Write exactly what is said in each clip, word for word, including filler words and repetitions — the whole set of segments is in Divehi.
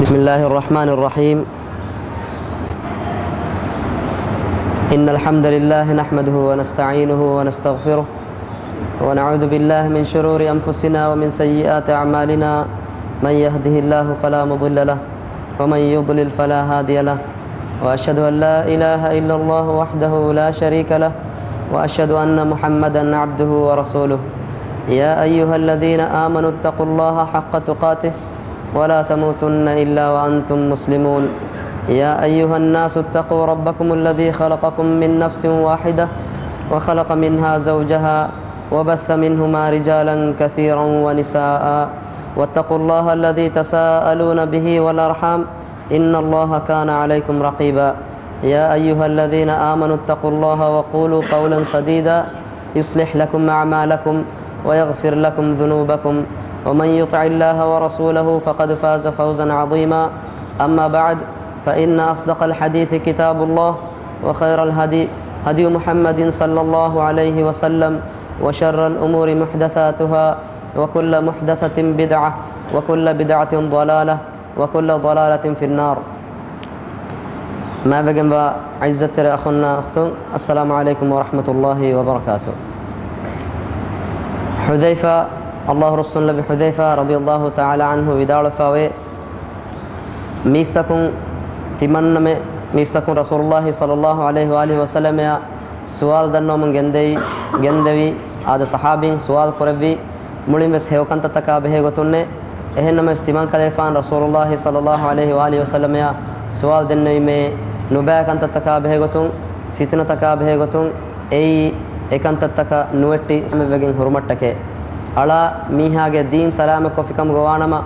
بسم الله الرحمن الرحيم. إن الحمد لله نحمده ونستعينه ونستغفره، ونعوذ بالله من شرور أنفسنا ومن سيئات أعمالنا. من يهده الله فلا مضل له، ومن يضلل فلا هادي له. وأشهد أن لا إله إلا الله وحده لا شريك له، وأشهد أن محمدا عبده ورسوله. يا أيها الذين آمنوا اتقوا الله حق تقاته ولا تموتن إلا وأنتم مسلمون. يا أيها الناس اتقوا ربكم الذي خلقكم من نفس واحدة وخلق منها زوجها وبث منهما رجالا كثيرا ونساء واتقوا الله الذي تساءلون به والأرحام إن الله كان عليكم رقيبا. يا أيها الذين آمنوا اتقوا الله وقولوا قولا سديدا يصلح لكم أعمالكم ويغفر لكم ذنوبكم ومن يطع الله ورسوله فقد فاز فوزا عظيما. أما بعد، فإن أصدق الحديث كتاب الله، وخير الهدي هدي محمد صلى الله عليه وسلم، وشر الأمور محدثاتها، وكل محدثة بدعة، وكل بدعة ضلالة، وكل ضلالة في النار. މާތްވެގެންވާ ޢިއްޒަތްތެރި އަޚުންނާ އުޚްތުން، السلام عليكم ورحمة الله وبركاته. ޙުޛައިފާ، ﷲ ރުއްސުންލެއްވި ޙުޛައިފާ رضي الله تعالى عنه ވިދާޅުވެފައިވޭ، މީސްތަކުން ތިމަންނަމެ، މީސްތަކުން ރަސޫލުﷲ صلى الله عليه وآله وسلم އަށް ސުވާލު ދަންނަވަމުން ގެންދެވި، ގެންދެވި، އާދެ، ޞަޙާބީން ސުވާލު ކުރެއްވީ، މުޅިން ވެސް ހެޔޮ ކަންތައްތަކާ ބެހޭ ގޮތުންނޭ. އެހެންނަމަވެސް، ތިމަން ކަލޭފާނު ރަސޫލުﷲ صلى الله عليه وآله وسلم އަށް ސުވާލު ދެންނެވީމޭ، ނުބައި ކަންތައްތަކާ ބެހޭ ގޮތުން، ފިތުނަތަކާ ބެހޭ ގޮތުން، އެއީ އެކަންތައްތަކަށް ނުވެއްޓި ސަލާމަތްވެގެން ހުރުމަށްޓަކައި. އަޅާ މީހާގެ ދީން ސަލާމަތްކޮށްފިކަމުގަ ވާނަމަ،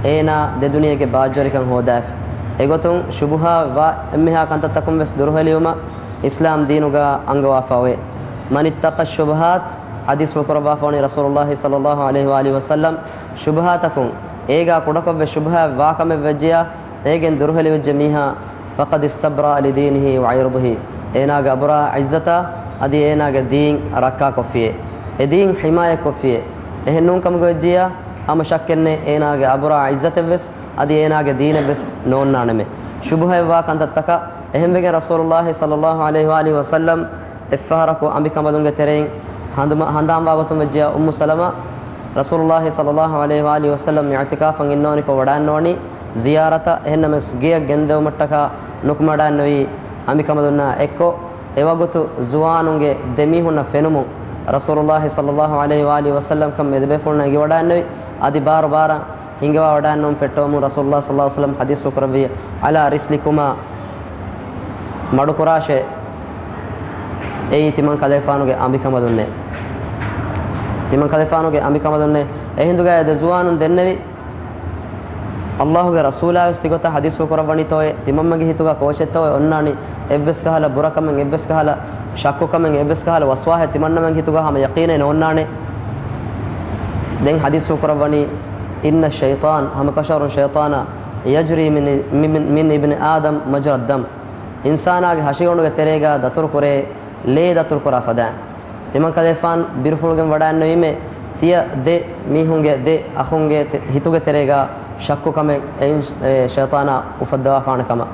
އޭނާ ދެދުނިޔޭގެ ބާއްޖަވެރިކަން ހޯދާފި. އެގޮތުން ޝުބުހާ ވާ އެންމެހާ ކަންތައްތަކުން ވެސް ދުރުހެލިވުމަށް އިސްލާމް ދީނުގަ އަންގަވާފައިވޭ. من اتقى الشبهات، ޙަދީޘްފުޅު ކުރައްވާފައިވަނީ ރަސޫލުﷲ صلى الله عليه وآله وسلم، ޝުބުހާތަކުން އޭގާ ކުޑަކޮށްވެ ޝުބުހާ ވާ ކަމެއް ވެއްޖިޔާ، އޭގެން ދުރުހެލިވެއްޖެ މީހާ، فقد استبرأ لدينه وعرضه، އޭނާގެ އަބުރާ ޢިއްޒަތާ އަދި އޭނާގެ ދީން ރައްކާކޮށްފިޔޭ، އެ ދީން ޙިމާޔަތްކޮށްފިޔޭ. އެހެން ނޫން ކަމުގަ ވެއްޖިޔާ، ހަމަ ޝައްކެއްނެތް އޭނާގެ އަބުރާ ޢިއްޒަތެއްވެސް އަދި އޭނާގެ ދީނެއްވެސް ނޯންނާނެމެ. ޝުބުހައެއްވާ ކަންތައްތަކަށް. އެހެންވެގެން ރަސޫލުﷲ صلى الله عليه وآله وسلم އެއްފަހަރަކު އަނބިކަނބަލުންގެ ތެރެއިން ހަނދުމަ-، ހަނދާންވާގޮތުން ވެއްޖިޔާ އުއްމު ސަލަމާ، ރަސޫލުﷲ صلى الله عليه وآله وسلم އިޢުތިކާފަށް އިންނަވަނިކޮށް ވަޑައިންނަވަނީ ޒިޔާރަތަށް، އެހެންނަމަވެސް ގެޔަށް ގެންދެވުމަށްޓަކާ ނުކުމެވަޑައިންނެވީ އަނބިކަނބަލުންނާ އެއްކޮށް، އެވަގުތު ޒުވާނުންގެ ދެމީހުންނަށް ފެނުމުން، ރަސޫލުﷲ صلى الله عليه وآله وسلم ކަމަށް އެދެބޭފުޅުންނަށް އެނގިވަޑައިންނެވި. އަދި ބާރު ބާރަށް ހިނގަވާވަޑައިންނެވުން ފެއްޓެވުމުން ރަސޫލުﷲ صلى الله عليه وسلم ޙަދީޘްފުޅު ކުރެއްވި، على رسلكما، މަޑުކުރާށޭ، އެއީ ތިމަން ކަލޭފާނުގެ އަނބިކަނބަލުންނޭ. ތިމަން ކަލޭފާނުގެ އަނބިކަނބަލުންނޭ. އެހިނދުގައި އެ ދެ ޒުވާނުން ދެންނެވި، ﷲ ގެ ރަސޫލާވެސް ތިގޮތަށް ޙަދީޘްފުޅު ކުރައްވަނީތޯއޭ، ތިމަންމެންގެ ހިތުގަ ކޯޗެއްތޯއޭ އޮންނާނީ، އެއްވެސް ކަހަލަ ބުރަކަމެއް، އެއްވެސް ކަހަލަ ޝައްކުކަމެއް، އެއްވެސް ކަހަލަ ވަސްވާހެއް ތިމަންނަމެންގެ ހިތުގަ ހަމަ ޔަޤީނެއް ނޯންނާނެ. ދެން ޙަދީޘްފުޅު ކުރައްވަނީ، إن الشيطان، ހަމަކަށަވަރުން ޝައިޠާނާ، يجري من، من، من ابن آدم مجرى الدم، އިންސާނާގެ ހަށިގަނޑުގެ ތެރޭގަ ދަތުރު ކުރޭ، ލޭ ދަތުރު ކުރާ ފަދައިން. ތިމަން ކަލޭފާން ބިރުފުޅުގެން ވަޑައިންނެވީމޭ، ތިޔަ ދެ މީހުންގެ، ދެ އަޚުންގެ ތެ-، ހިތުގެ ތެރޭގަ ޝައްކުކަމެއް އެއިން-، އެ ޝައިޠާނާ އުފައްދަވާފާނެ ކަމަށް،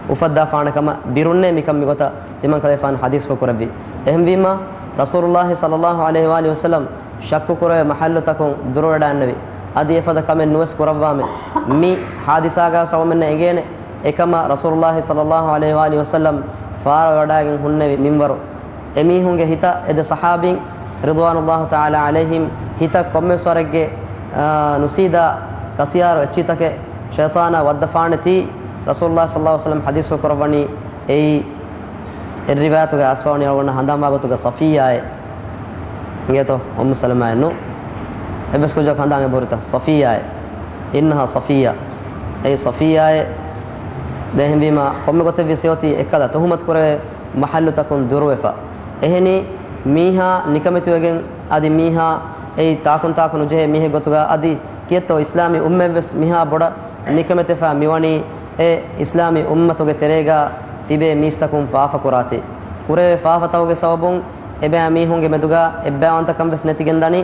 އުފައްދާފާނެ ކަމަށް ބިރުންނޭ މިކަން މިގޮތަށް ތިމަން ކަލޭފާން ޙަދީޘްފުޅު ކުރެއްވީ. އެހެންވީމާ، ރަސޫލުﷲ صلى الله عليه وآله وسلم ޝައްކު ކުރެވޭ މަޙައްލުތަކުން ދުރުވެޑައިންނެވި. އަދި އެފަދަ ކަމެއް ނުވެސް ކުރައްވާމެ. މި ޙާދިސާގަ ސަބަބެއް އެނގޭނެ. އެކަމަށް ރަސޫލުﷲ صلى الله عليه وآله وسلم ފާރަވެވަޑައިގެން ހުންނެވި މިންވަރު. އެމީހުންގެ ހިތަށް އެ ދެ ޞަޙާބީން رضوان الله تعالى عليهم ހިތަށް ކޮންމެސް ވަރެއްގެ، އާ، ނުސީދާ ކަސިޔާރު އެއްޗިތަކެއް ޝައިޠާނާ ވައްދަފާނެތީ، ރަސޫލުﷲ صلى الله عليه وسلم ޙަދީޘްފުޅު ކުރައްވަނީ އެއީ، އެއް ރިވާޔަތުގައި އައިސްފަވަނީ އަޅުގަނޑަށް ހަނދާންވާ ގޮތުގަ ޞަފިއްޔާއޭ. އިނގޭތޯ؟ އުއްމު ސަލަމާއެއްނު. އެއްވެސް ކުއްޖަކު ހަނދާން އެބަހުރިތަ؟ ޞަފިއްޔާއޭ. إنها صفية. އެއީ ޞަފިއްޔާއޭ. ދެން އެހެންވީމާ، ކޮންމެ ގޮތެއްވިޔަސް އެއޮތީ އެއްކަލަ ތުހުމަތު ކުރެވޭ މަޙައްލުތަކުން ދުރުވެފަ. އެހެނީ، މީހާ ނިކަމެތިވެގެން، އަދި މީހާ އެއީ ތާކުންތާކު ނުޖެހޭ މީހެއް ގޮތުގަ އަދި ކިއެއްތޯ އިސްލާމީ އުއްމަތްވެސް މިހާ ބޮޑަށް ނިކަމެތިފަ މިވަނީ އެ އިސްލާމީ އުއްމަތުގެ ތެރޭގަ ތިބޭ މީސްތަކުން ފާފަކުރާތީ. ކުރެވޭ ފާފަތަކުގެ ސަބަބުން އެބައިމީހުންގެ މެދުގަ އެއްބައިވަންތަކަން ވެސް ނެތިގެންދަނީ.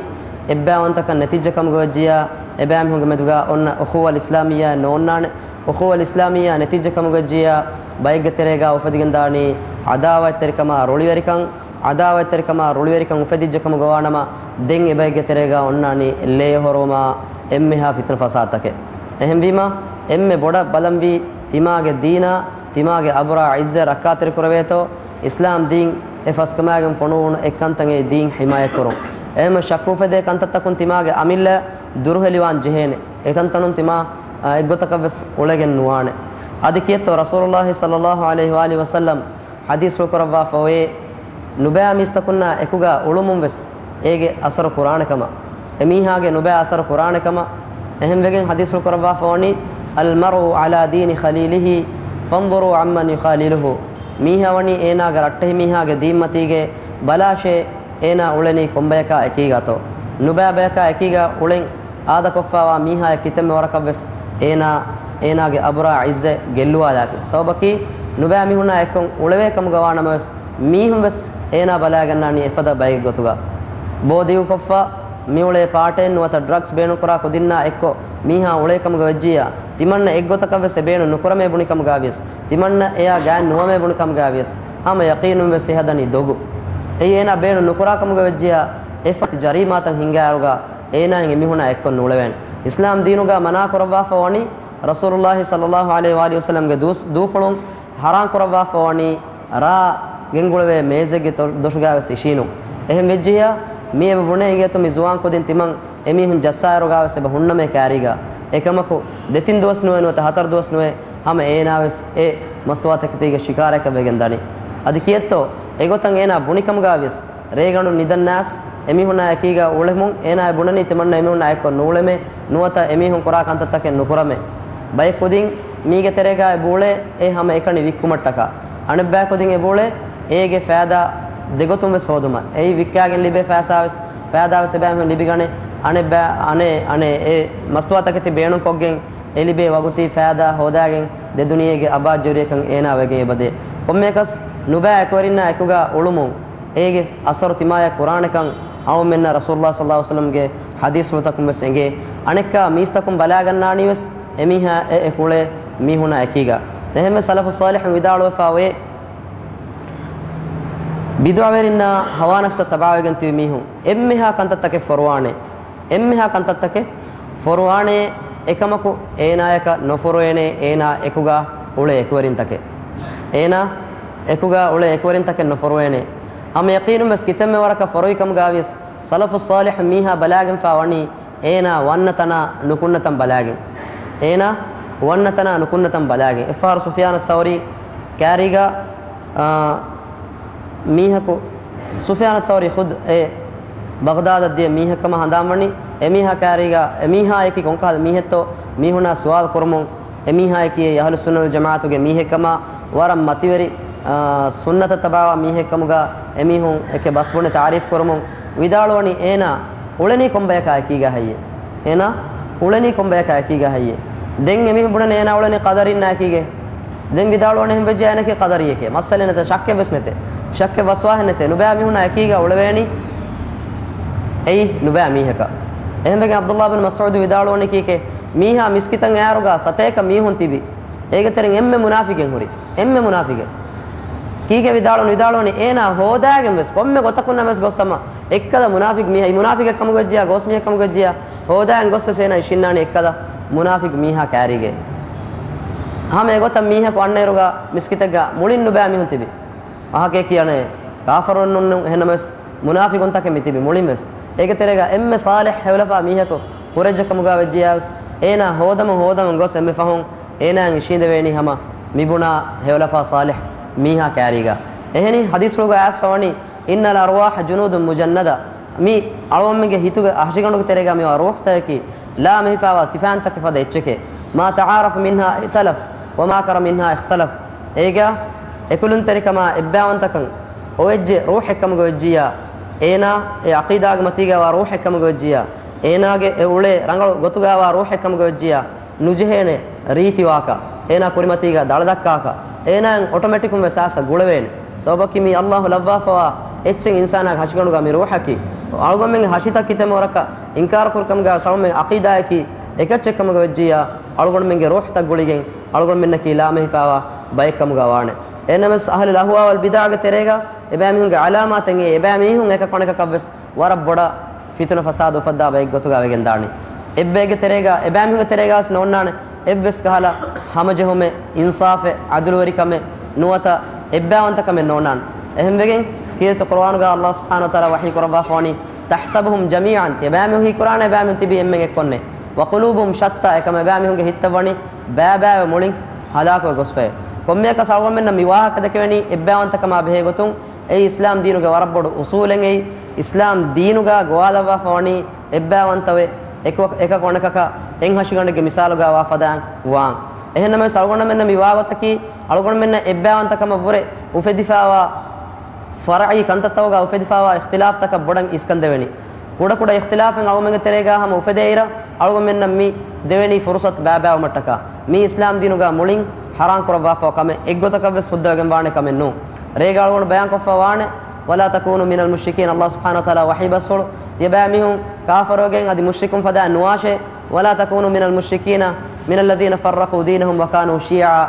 އެއްބައިވަންތަކަން ނެތިއްޖެކަމުގަ ވެއްޖިޔާ، އެބައިމީހުންގެ މެދުގަ އޮންނަ އުޚުވަތް އިސްލާމިއްޔާ ނޯންނާނެ. އުޚުވަތުލް އިސްލާމިއްޔާ ނެތިއްޖެ ކަމުގައްޖިއްޔާ ބައެއްގެ ތެރޭގާ އުފެދިގެންދާނީ ޢަދާވަތްތެރިކަމާ ރުޅިވެރިކަން. ޢަދާވަތްތެރިކަމާ ރުޅިވެރިކަން އުފެދިއްޖެ ކަމުގަވާނަމަ، ދެން އެބައެއްގެ ތެރޭގާ އޮންނާނީ ލޭހޮރުވުމާ އެންމެހާ ފިތުނަ ފަސާދަތަކެއް. އެހެންވީމާ، އެންމެ ބޮޑަށް ބަލަންވީ ތިމާގެ ދީނާ، ތިމާގެ އަބުރާ ޢިއްޒަތް ރައްކާތެރިކުރެވޭތޯ، އިސްލާމް ދީން އެ ފަސްކަމާގެން ފޮނުވުނު އެއްކަންތައް އެ ދީން ޙިމާޔަތްކުރުން. އެހެން ޝައްކު އުފެދޭ ކަންތައްތަކުން ތިމާގެ އަމިއްލަ ދުރުހެލިވާން ޖެހޭނެ. އެތަންތަނުން ތިމާ، އާ، އެއްގޮތަކަށްވެސް އުޅެގެން ނުވާނެ. އަދި ކިއެއްތޯ ރަސޫލުﷲ ޞައްލަﷲ ޢަލައިހި ވައާލިހި ވަސައްލަމް ޙަދީޘްފުޅު ކުރައްވާފަ އޮވޭ، ނުބައި މީސްތަކުންނާ އެކުގާ އުޅުމުން ވެސް އޭގެ އަސަރު ކުރާނެ ކަމަށް، އެ މީހާގެ ނުބައި އަސަރު ކުރާނެ ކަމަށް. އެހެންވެގެން ޙަދީޘްފުޅު ކުރައްވާފަ ވަނީ، "الْمَرْءُ عَلَى دِينِ خَلِيلِهِ فَانْظُرُوا عَمَّنْ يُخَالِلُهُ." މީހާ ވަނީ އޭނާގެ ރައްޓެހި މީހާގެ ދީންމަތީގެ ބަލާށޭ، އޭނާ އުޅެނީ ކޮންބަޔަކާ އެކީގާތޯ؟ ނުބައި ބަޔަކާ އެކީގާ އުޅެން އާދަކޮށްފާވާ މީހާއަށް ކިތަންމެ ވަރަކަށްވެސް އޭނާ، އޭނާގެ އަބުރާ ޢިއްޒަތް ގެއްލުވާލާފި. ސަބަބަކީ، ނުބައި މީހުންނާ އެއްކޮށް އުޅެވޭ ކަމުގަވާނަމަވެސް، މީހުން ވެސް އޭނާ ބަލާގަންނާނީ އެފަދަ ބައެއްގެ ގޮތުގަ. ބޯ ދިގުކޮށްފަ މިއުޅޭ ޕާޓެއް ނުވަތަ ޑްރަގްސް ބޭނުންކުރާ ކުދިންނާ އެއްކޮށް މީހާ އުޅޭ ކަމުގަ ވެއްޖިއްޔާ، ތިމަންނަ އެއްގޮތަކަށް ވެސް އެ ބޭނުން ނުކުރަމޭ ބުނި ކަމުގަ ވިޔަސް، ތިމަންނަ އެޔާ ގާތް ނުވަމޭ ބުނި ކަމުގަ ވިޔަސް، ހަމަ ޔަޤީނުން ވެސް އެ ހަދަނީ ދޮގު. އެއީ އޭނާ ބޭނުން ނުކުރާ ކަމުގަ ވެއްޖިއްޔާ، އެފަދަ ޖަރީމާތައް ހިނގާއިރުގަ އޭނާއިން އެމީހުނާ އެއްކޮށް ނޫޅެވޭނެ. އިސްލާމް ދީނުގަ މަނާ ކުރައްވާފަ ވަނީ، ރަސޫލުﷲ ޞައްލަﷲ ޢަލައިހި ވައާލިހި ވަސައްލަމްގެ ދޫސް-، ދޫފުޅުން ޙަރާމް ކުރައްވާފަ ވަނީ، ރާ ގެންގުޅެވޭ މޭޒެއްގެ ދޮ-، ދޮށުގައި ވެސް އިށީނު. އެހެން ވެއްޖިއްޔާ، މި އެބަ ބުނޭ އިނގޭތޯ މި ޒުވާން ކުދިން ތިމަން އެމީހުން ޖައްސާއިރުގަ ވެސް އެބަ ހުންނަމޭ ކާރީގަ. އެކަމަކު، ދެތިން ދުވަސް ނުވެ ނުވަތަ ހަތަރު ދުވަސް ނުވެ، ހަމަ އޭނާ ވެސް އެ މަސްތުވާތަކެތީގެ ޝިކާރައަކަށް ވެގެން ދަނީ. އަދި ކިއެއްތޯ، އެގޮތަށް އޭނާ ބުނި ކަމުގަ ވިޔަސް، ރޭގަނޑު ނިދަން ނާސް އެމީހުންނާ އެކީގަ އުޅެމުން އޭނާ ބުނަނީ ތިމަންނަ އެމީހުންނާ އެއްކޮށް ނޫޅެމޭ، ނުވަތަ އެމީހުން ކުރާ ކަންތައްތަކެއް ނުކުރަމޭ. ބައެއް ކުދިން މީގެ ތެރޭގަ އެބަ އުޅޭ އެ ހަމަ އެކަނި ވިއްކުމަށްޓަކާ. އަނެއްބައި ކުދިން އެބަ އުޅޭ އޭގެ ފައިދާ ދެގޮތުން ވެސް ހޯދުމަށް. އެއީ ވިއްކާގެން ލިބޭ ފައިސާ ވެސް، ފައިދާ ވެސް އެބައިމީހުން ލިބިގަނެ. އަނެއްބައި އަނެއް، އަނެއް އެ މަސްތުވާތަކެތި ބޭނުންކޮށްގެން އެ ލިބޭ ވަގުތީ ފައިދާ ހޯދާގެން ދެ ދުނިޔޭގެ އަބާދްޖެހުރިއެއްކަން އޭނާ ވެގެން އެބަދޭ. ކޮންމެއަކަސް ނުބައި އެކުވެރިންނާ އެކުގަ އުޅުމުން އޭގެ އަސަރު ތިމާޔަށް ކުރާނެކަން އަޅުމެންނަށް ރަސޫލުﷲ ޞައްލަﷲ ޢަލައިހި ވަސައްލަމްގެ ޙަދީޘްފުޅުތަކުން ވެސް އެނގޭ. އަނެއްކާ މީސްތަކުން ބަލާގަންނާނީ ވެސް އެމީހާ އެ އެކު އުޅޭ މީހުނާ އެކީގަ. އެހެންވެ ސަލަފު ޞާލިޙުން ވިދާޅުވެފަ އޮވޭ، ބިދުޢަވެރިންނާ ހަވާ ނަފްސަށް ތަބާވެގެން ތިބި މީހުން އެންމެހާ ކަންތައްތަކެއް ފޮރުވާނެ. އެންމެހާ ކަންތައްތަކެއް ފޮރުވާނެ، އެކަމަކު އޭނާޔަކަށް ނުފޮރުވޭނެ އޭނާ އެކުގަ އުޅޭ އެކުވެރިންތަކެއް. އޭނާ އެކުގަ އުޅޭ އެކުވެރިންތަކެއް ނުފޮރުވޭނެ. ހަމަ ޔަޤީނުން ވެސް ކިތަންމެ ވަރަކަށް ފޮރުވި ކަމުގަ ވިޔަސް، ސަލަފު ޞާލިޙު މީހާ ބަލާގެންފާ ވަނީ، އޭނާ ވަންނަ ތަނާ ނުކުންނަ ތަން ބަލާގެން. އޭނާ ވަންނަ ތަނާ ނުކުންނަ ތަން ބަލާގެން. އެއްފަހަރު ސުފިޔާނު ޘައުރީ ކާރީގަ، އާ، މީހަކު، ސުފިޔާނު ޘައުރީ ޚުދް އެ ބަޣްދާދަށް ދިޔަ މީހެއް ކަމަށް ހަނދާންވަނީ. އެމީހާ ކާރީގަ، އެމީހާއަކީ ކޮންކަހަލަ މީހެއްތޯ މީހުންނާ ސުވާލު ކުރުމުން، އެމީހާއަކީ އެ އަހުލުއްސުންނަ ވަލްޖަމާޢަތުގެ މީހެއްކަމާ، ވަރަށް މަތިވެރި، އާ، ސުންނަތަށް ތަބާވާ މީހެއްކަމުގަ އެމީހުން އެކެ ބަސްބުނެ ތަޢުރީފް ކުރުމުން ވިދާޅުވަނީ އޭނާ އުޅެނީ ކޮންބަޔަކާ އެކީގަ ހެއްޔޭ؟ އޭނާ އުޅެނީ ކޮންބަޔަކާ އެކީގަ ހެއްޔޭ؟ ދެން އެމީހުން ބުނަނީ އޭނާ އުޅެނީ ޤަދަރީންނާ އެކީގެ. ދެން ވިދާޅުވަނީ އެހެން ވެއްޖެ އޭނަކީ ޤަދަރީއެކޭ. މައްސަލައެއް ނެތޭ، ޝައްކެއް ވެސް ނެތޭ. ޝައްކެއް ވަސްވާހެއް ނެތޭ. ނުބައި މީހުންނާ އެކީގަ އުޅެވޭނީ އެއީ ނުބައި މީހަކަށް. އެހެންވެގެން ޢަބްދުﷲ ބިން މަސްޢޫދު ވިދާޅުވަނީ ކީކޭ؟ މީހާ މިސްކިތަށް އައިއިރުގަ ސަތޭކަ މީހުން ތިބި. އޭގެ ތެރެއިން އެންމެ މުނާފިޤެއް ހުރި. އެންމެ މުނާފިޤެއް. ކީކޭ ވިދާޅުވަނީ؟ ވިދާޅުވަނީ އޭނާ ހޯދާގެން ވެސް ކޮންމެ ގޮތަކުންނަށް ވެސް ގޮސް ހަމަ އެއްކަލަ މުނާފިޤް މީހާ، އެއީ މުނާފިޤެއް ކަމުގަ ވެއްޖިއްޔާ، ގޯސް މީހެއް ކަމުގަ ވެއްޖިއްޔާ، ހޯދާގެން ގޮސް ވެސް އޭނާ އިށީންނާނީ އެއްކަލަ މުނާފިޤް މީހާ ކާރީގަ. ހަމަ އެގޮތަށް މީހަކު އަންނައިރުގަ މިސްކިތެއްގަ މުޅިން ނުބައި މީހުން ތިބި. ވާހަކައަކީ އަނެއް ކާފަރުން ނޫން، އެހެންނަމަވެސް މުނާފިޤުންތަކެއް މި ތިބި މުޅިން ވެސް. އޭގެ ތެރޭގަ އެންމެ ޞާލިޙް ހެޔޮލަފާ މީހަކު ކުރެއްޖެ ކަމުގަ ވެއްޖިއްޔާވެސް، އޭނާ ހޯދަމުން ހޯދަމުން ގޮސް އެންމެ ފަހުން އޭނާއަށް އިށީނދެވޭނީ ހަމަ މިބުނާ ހެޔޮލަފާ ޞާލިޙް މީހާ ކާރީގަ. އެހެނީ ޙަދީޘްފުޅުގަ އައިސްފަ ވަނީ، "إن الأرواح جنود مجندة." މި އަޅުގަނޑުމެންގެ ހިތުގެ ހަށިގަނޑުގެ ތެރޭގަ މިވާ ރޫޙްތަކަކީ ލާމެހިފާވާ ސިފައިންތަކެއް ފަދަ އެއްޗެކޭ. "ما تعارف منها ائتلف، وما تناكر منها اختلف." އޭގަ އެކުލުންތެރިކަމާ އެއްބައިވަންތަކަން އޮވެއްޖެ ރޫޙެއް ކަމުގަ ވެއްޖިއްޔާ، އޭނާ އެ ޢަޤީދާގެ މަތީގަވާ ރޫޙެއް ކަމުގަ ވެއްޖިއްޔާ، އޭނާގެ އެ އުޅޭ ރަނގަޅު ގޮތުގަވާ ރޫޙެއް ކަމުގަ ވެއްޖިއްޔާ، ނުޖެހޭނެ ރީތިވާކަށް، އޭނާ ކުރިމަތީގަ ދަޅަދައްކާކަށް، އޭނާއަށް އޮޓޮމެޓިކުން ވެސް އައިސް ގުޅެވޭނެ. ސަބަބަކީ މީ ﷲ ލައްވާފަވާ އެއްޗެއް އިންސާނާގެ ހަށިގަނޑުގަ މި ރޫޙަކީ. އަޅުގަނޑުމެންގެ ހަށިތައް ކިތަންމެ ވަރަކަށް އިންކާރު ކުރި ކަމުގަ އަޅުގަނޑުމެންގެ ޢަޤީދާއަކީ އެކައްޗެއް ކަމުގަ ވެއްޖިއްޔާ، އަޅުގަނޑުމެންގެ ރޫޙްތައް ގުޅިގެން އަޅުގަނޑުމެންނަކީ ލާމެހިފާވާ ބައެއްކަމުގަ ވާނެ. އެހެންނަމަވެސް، އަހުލުލް އަހުވާ ވަލް ބިދާޢަގެ ތެރޭގަ އެބައިމީހުންގެ ޢަލާމާތެއް އެ އެބައިމީހުން އެކަކު އަނެކަކަށްވެސް ވަރަށް ބޮޑަށް ފިތުނަ ފަސާދަ އުފައްދާ ބައެއް ގޮތުގަ ވެގެންދާނީ. އެއްބައެއްގެ ތެރޭގަ އެބައިމީހުންގެ ތެރޭގަވެސް ނޯންނާނެ އެއްވެސް ކަހަލަ ހަމަޖެހުމެއް، އިންސާފެއް، ޢަދުލުވެރިކަމެއް ނުވަތަ އެއްބައިވަންތަކަމެއް ނޯންނާނެ. އެހެންވެގެން ކީރިތި ޤުރުއާނުގަ ﷲ ސުބްޙާނަހޫ ވަތަޢާލާ ވަޙީ ކުރައްވާފަވަނީ، "تحسبهم جميعا" ތިޔަބައިމީހުން ހީކުރާނެ އެބައިމީހުން ތިބީ އެންމެން އެއްކޮށްނޭ. "وقلوبهم شتى" އެކަމަށް އެބައިމީހުންގެ ހިތްތައް ވަނީ ބައިބައިވެ މުޅިން ހަލާކުވެ ގޮސްފައެ. ކޮންމެއަކަސް އަޅުގަނޑުމެންނަށް މި ވާހަކަ ދެކެވެނީ އެއްބައިވަންތަކަމާ ބެހޭ ގޮތުން. އެއީ އިސްލާމް ދީނުގެ ވަރަށް ބޮޑު އުސޫލެއް. އެއީ އިސްލާމް ދީނުގަ ގޮވާލައްވާފަވަނީ އެއްބައިވަންތަވެ، އެކު-، އެކަކު އަނެކަކަށް އެއްހަށިގަނޑެއްގެ މިސާލުގަ ވާ ފަދައިން ވާން. އެހެންނަމަވެސް އަޅުގަނޑުމެންނަށް މި ވާ ގޮތަކީ، އަޅުގަނޑުމެންނަށް އެއްބައިވަންތަކަމަށްވުރެ އުފެދިފައިވާ ފަރަޢީ ކަންތައްތަކުގަ އުފެދިފައިވާ އިޚްތިލާފްތަކަށް ބޮޑަށް އިސްކަންދެވެނީ. ކުޑަކުޑަ އިޚްތިލާފެއް އަޅުގަނޑުމެންގެ ތެރޭގަ ހަމަ އުފެދޭއިރަށް، އަޅުގަނޑުމެންނަށް މި ދެވެނީ ފުރުޞަތު ބައިބައިވުމަށްޓަކާ، މީ އިސްލާމް ދީނުގަ މުޅިން ޙަރާމް ކުރައްވާފަ ކަމެއް އެއްގޮތަކަށްވެސް ހުއްދަވެގެން ވާނެ ކަމެއް ނޫން. ރޭގަ އަޅުގަނޑު ބަޔާންކޮށްފަ ވާނެ، "ولا تكونوا من المشركين" ﷲ ސުބްޙާނަހޫ ވަތަޢާލާ ވަޙީ ބަސްފުޅު، ތިޔަބައިމީހުން ކާފަރުވެގެން އަދި މުޝްރިކުން ފަދައިން ނުވާށޭ. "ولا تكونوا من المشركين من الذين فرقوا دينهم وكانوا شيعا"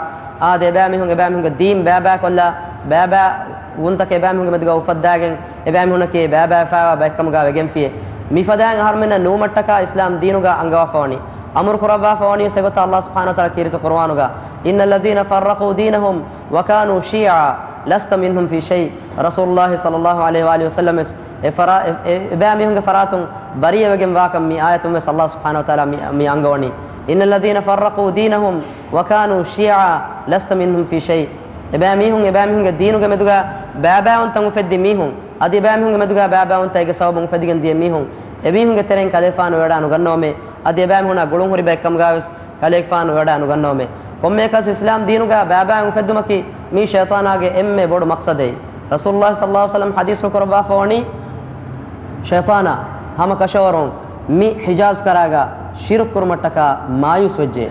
އާދެ، އެބައިމީހުން އެބައިމީހުންގެ ދީން ބައިބައިކޮށްލާ، ބައިބައިވުންތަކެއް އެބައިމީހުންގެ މެދުގަ އުފައްދާގެން، އެބައިމީހުންނަކީ ބައިބައިފައިވާ ބައެއްކަމުގަ ވެގެންފިޔޭ. މިފަދައިން އަހަރުމެންނަށް ނުވުމަށްޓަކާ އިސްލާމް ދީނުގަ އަންގަވާފަވަނީ. އަމުރު ކުރައްވާފަވަނީ އެގޮތަށް ﷲ ސުބްޙާނަހޫ ވަތަޢާލާ ކީރިތި ޤުރުއާނުގަ، "إن الذين فرقوا دينهم وكانوا شيعا لست منهم في شيء" ރަސޫލުﷲ ޞައްލަﷲ ޢަލައިހި ވައާލިހި ވަސައްލަމަވެސް އެ ފަރާ-، އެ، އެ، އެބައިމީހުންގެ ފަރާތުން ބަރީއަވެގެން ވާކަން މި އާޔަތުންވެސް ﷲ ސުބްޙާނަހޫ ވަތަޢާލާ މި، މި އަންގަވަނީ. "إن الذين فرقوا دينهم وكانوا شيعا لست منهم في شيء" އެބައިމީހުން އެބައިމީހުންގެ ދީނުގެ މެދުގަ ބައިބައިވަންތައް އުފެއްދި މީހުން، އަދި އެބައިމީހުންގެ މެދުގަ ބައިބައިވަންތައް އޭގެ ސަބަބުން އުފެދިގެން ދިޔަ މީހުން، އެމީހުންގެ ތެރެއިން ކަލޭފާނު ވެވަޑައި ނުގަންނަވަމޭ. އަދި އެބައިމީހުނާ ގުޅުންހުރި ބައެއްކަމުގަވެސް ކަލޭގެފާނު ވެވަޑައި ނުގަންނަވަމޭ. ކޮންމެއަކަސް އިސްލާމް ދީނުގަ ބައިބައި އުފެއްދުމަކީ މީ ޝައިޠާނާގެ އެންމެ ބޮޑު މަޤްޞަދެއް. ރަސޫލުﷲ ޞައްލަﷲ ޢަލައިހި ވަސައްލަމަ ޙަދީޘްފުޅު ކުރައްވާފަވަނީ، ޝައިޠާނާ ހަމަ ކަށަވަރުން މި ޙިޖާޒް ކަރާގަ ޝިރުކު ކުރުމަށްޓަކާ މާޔޫސް ވެއްޖެ.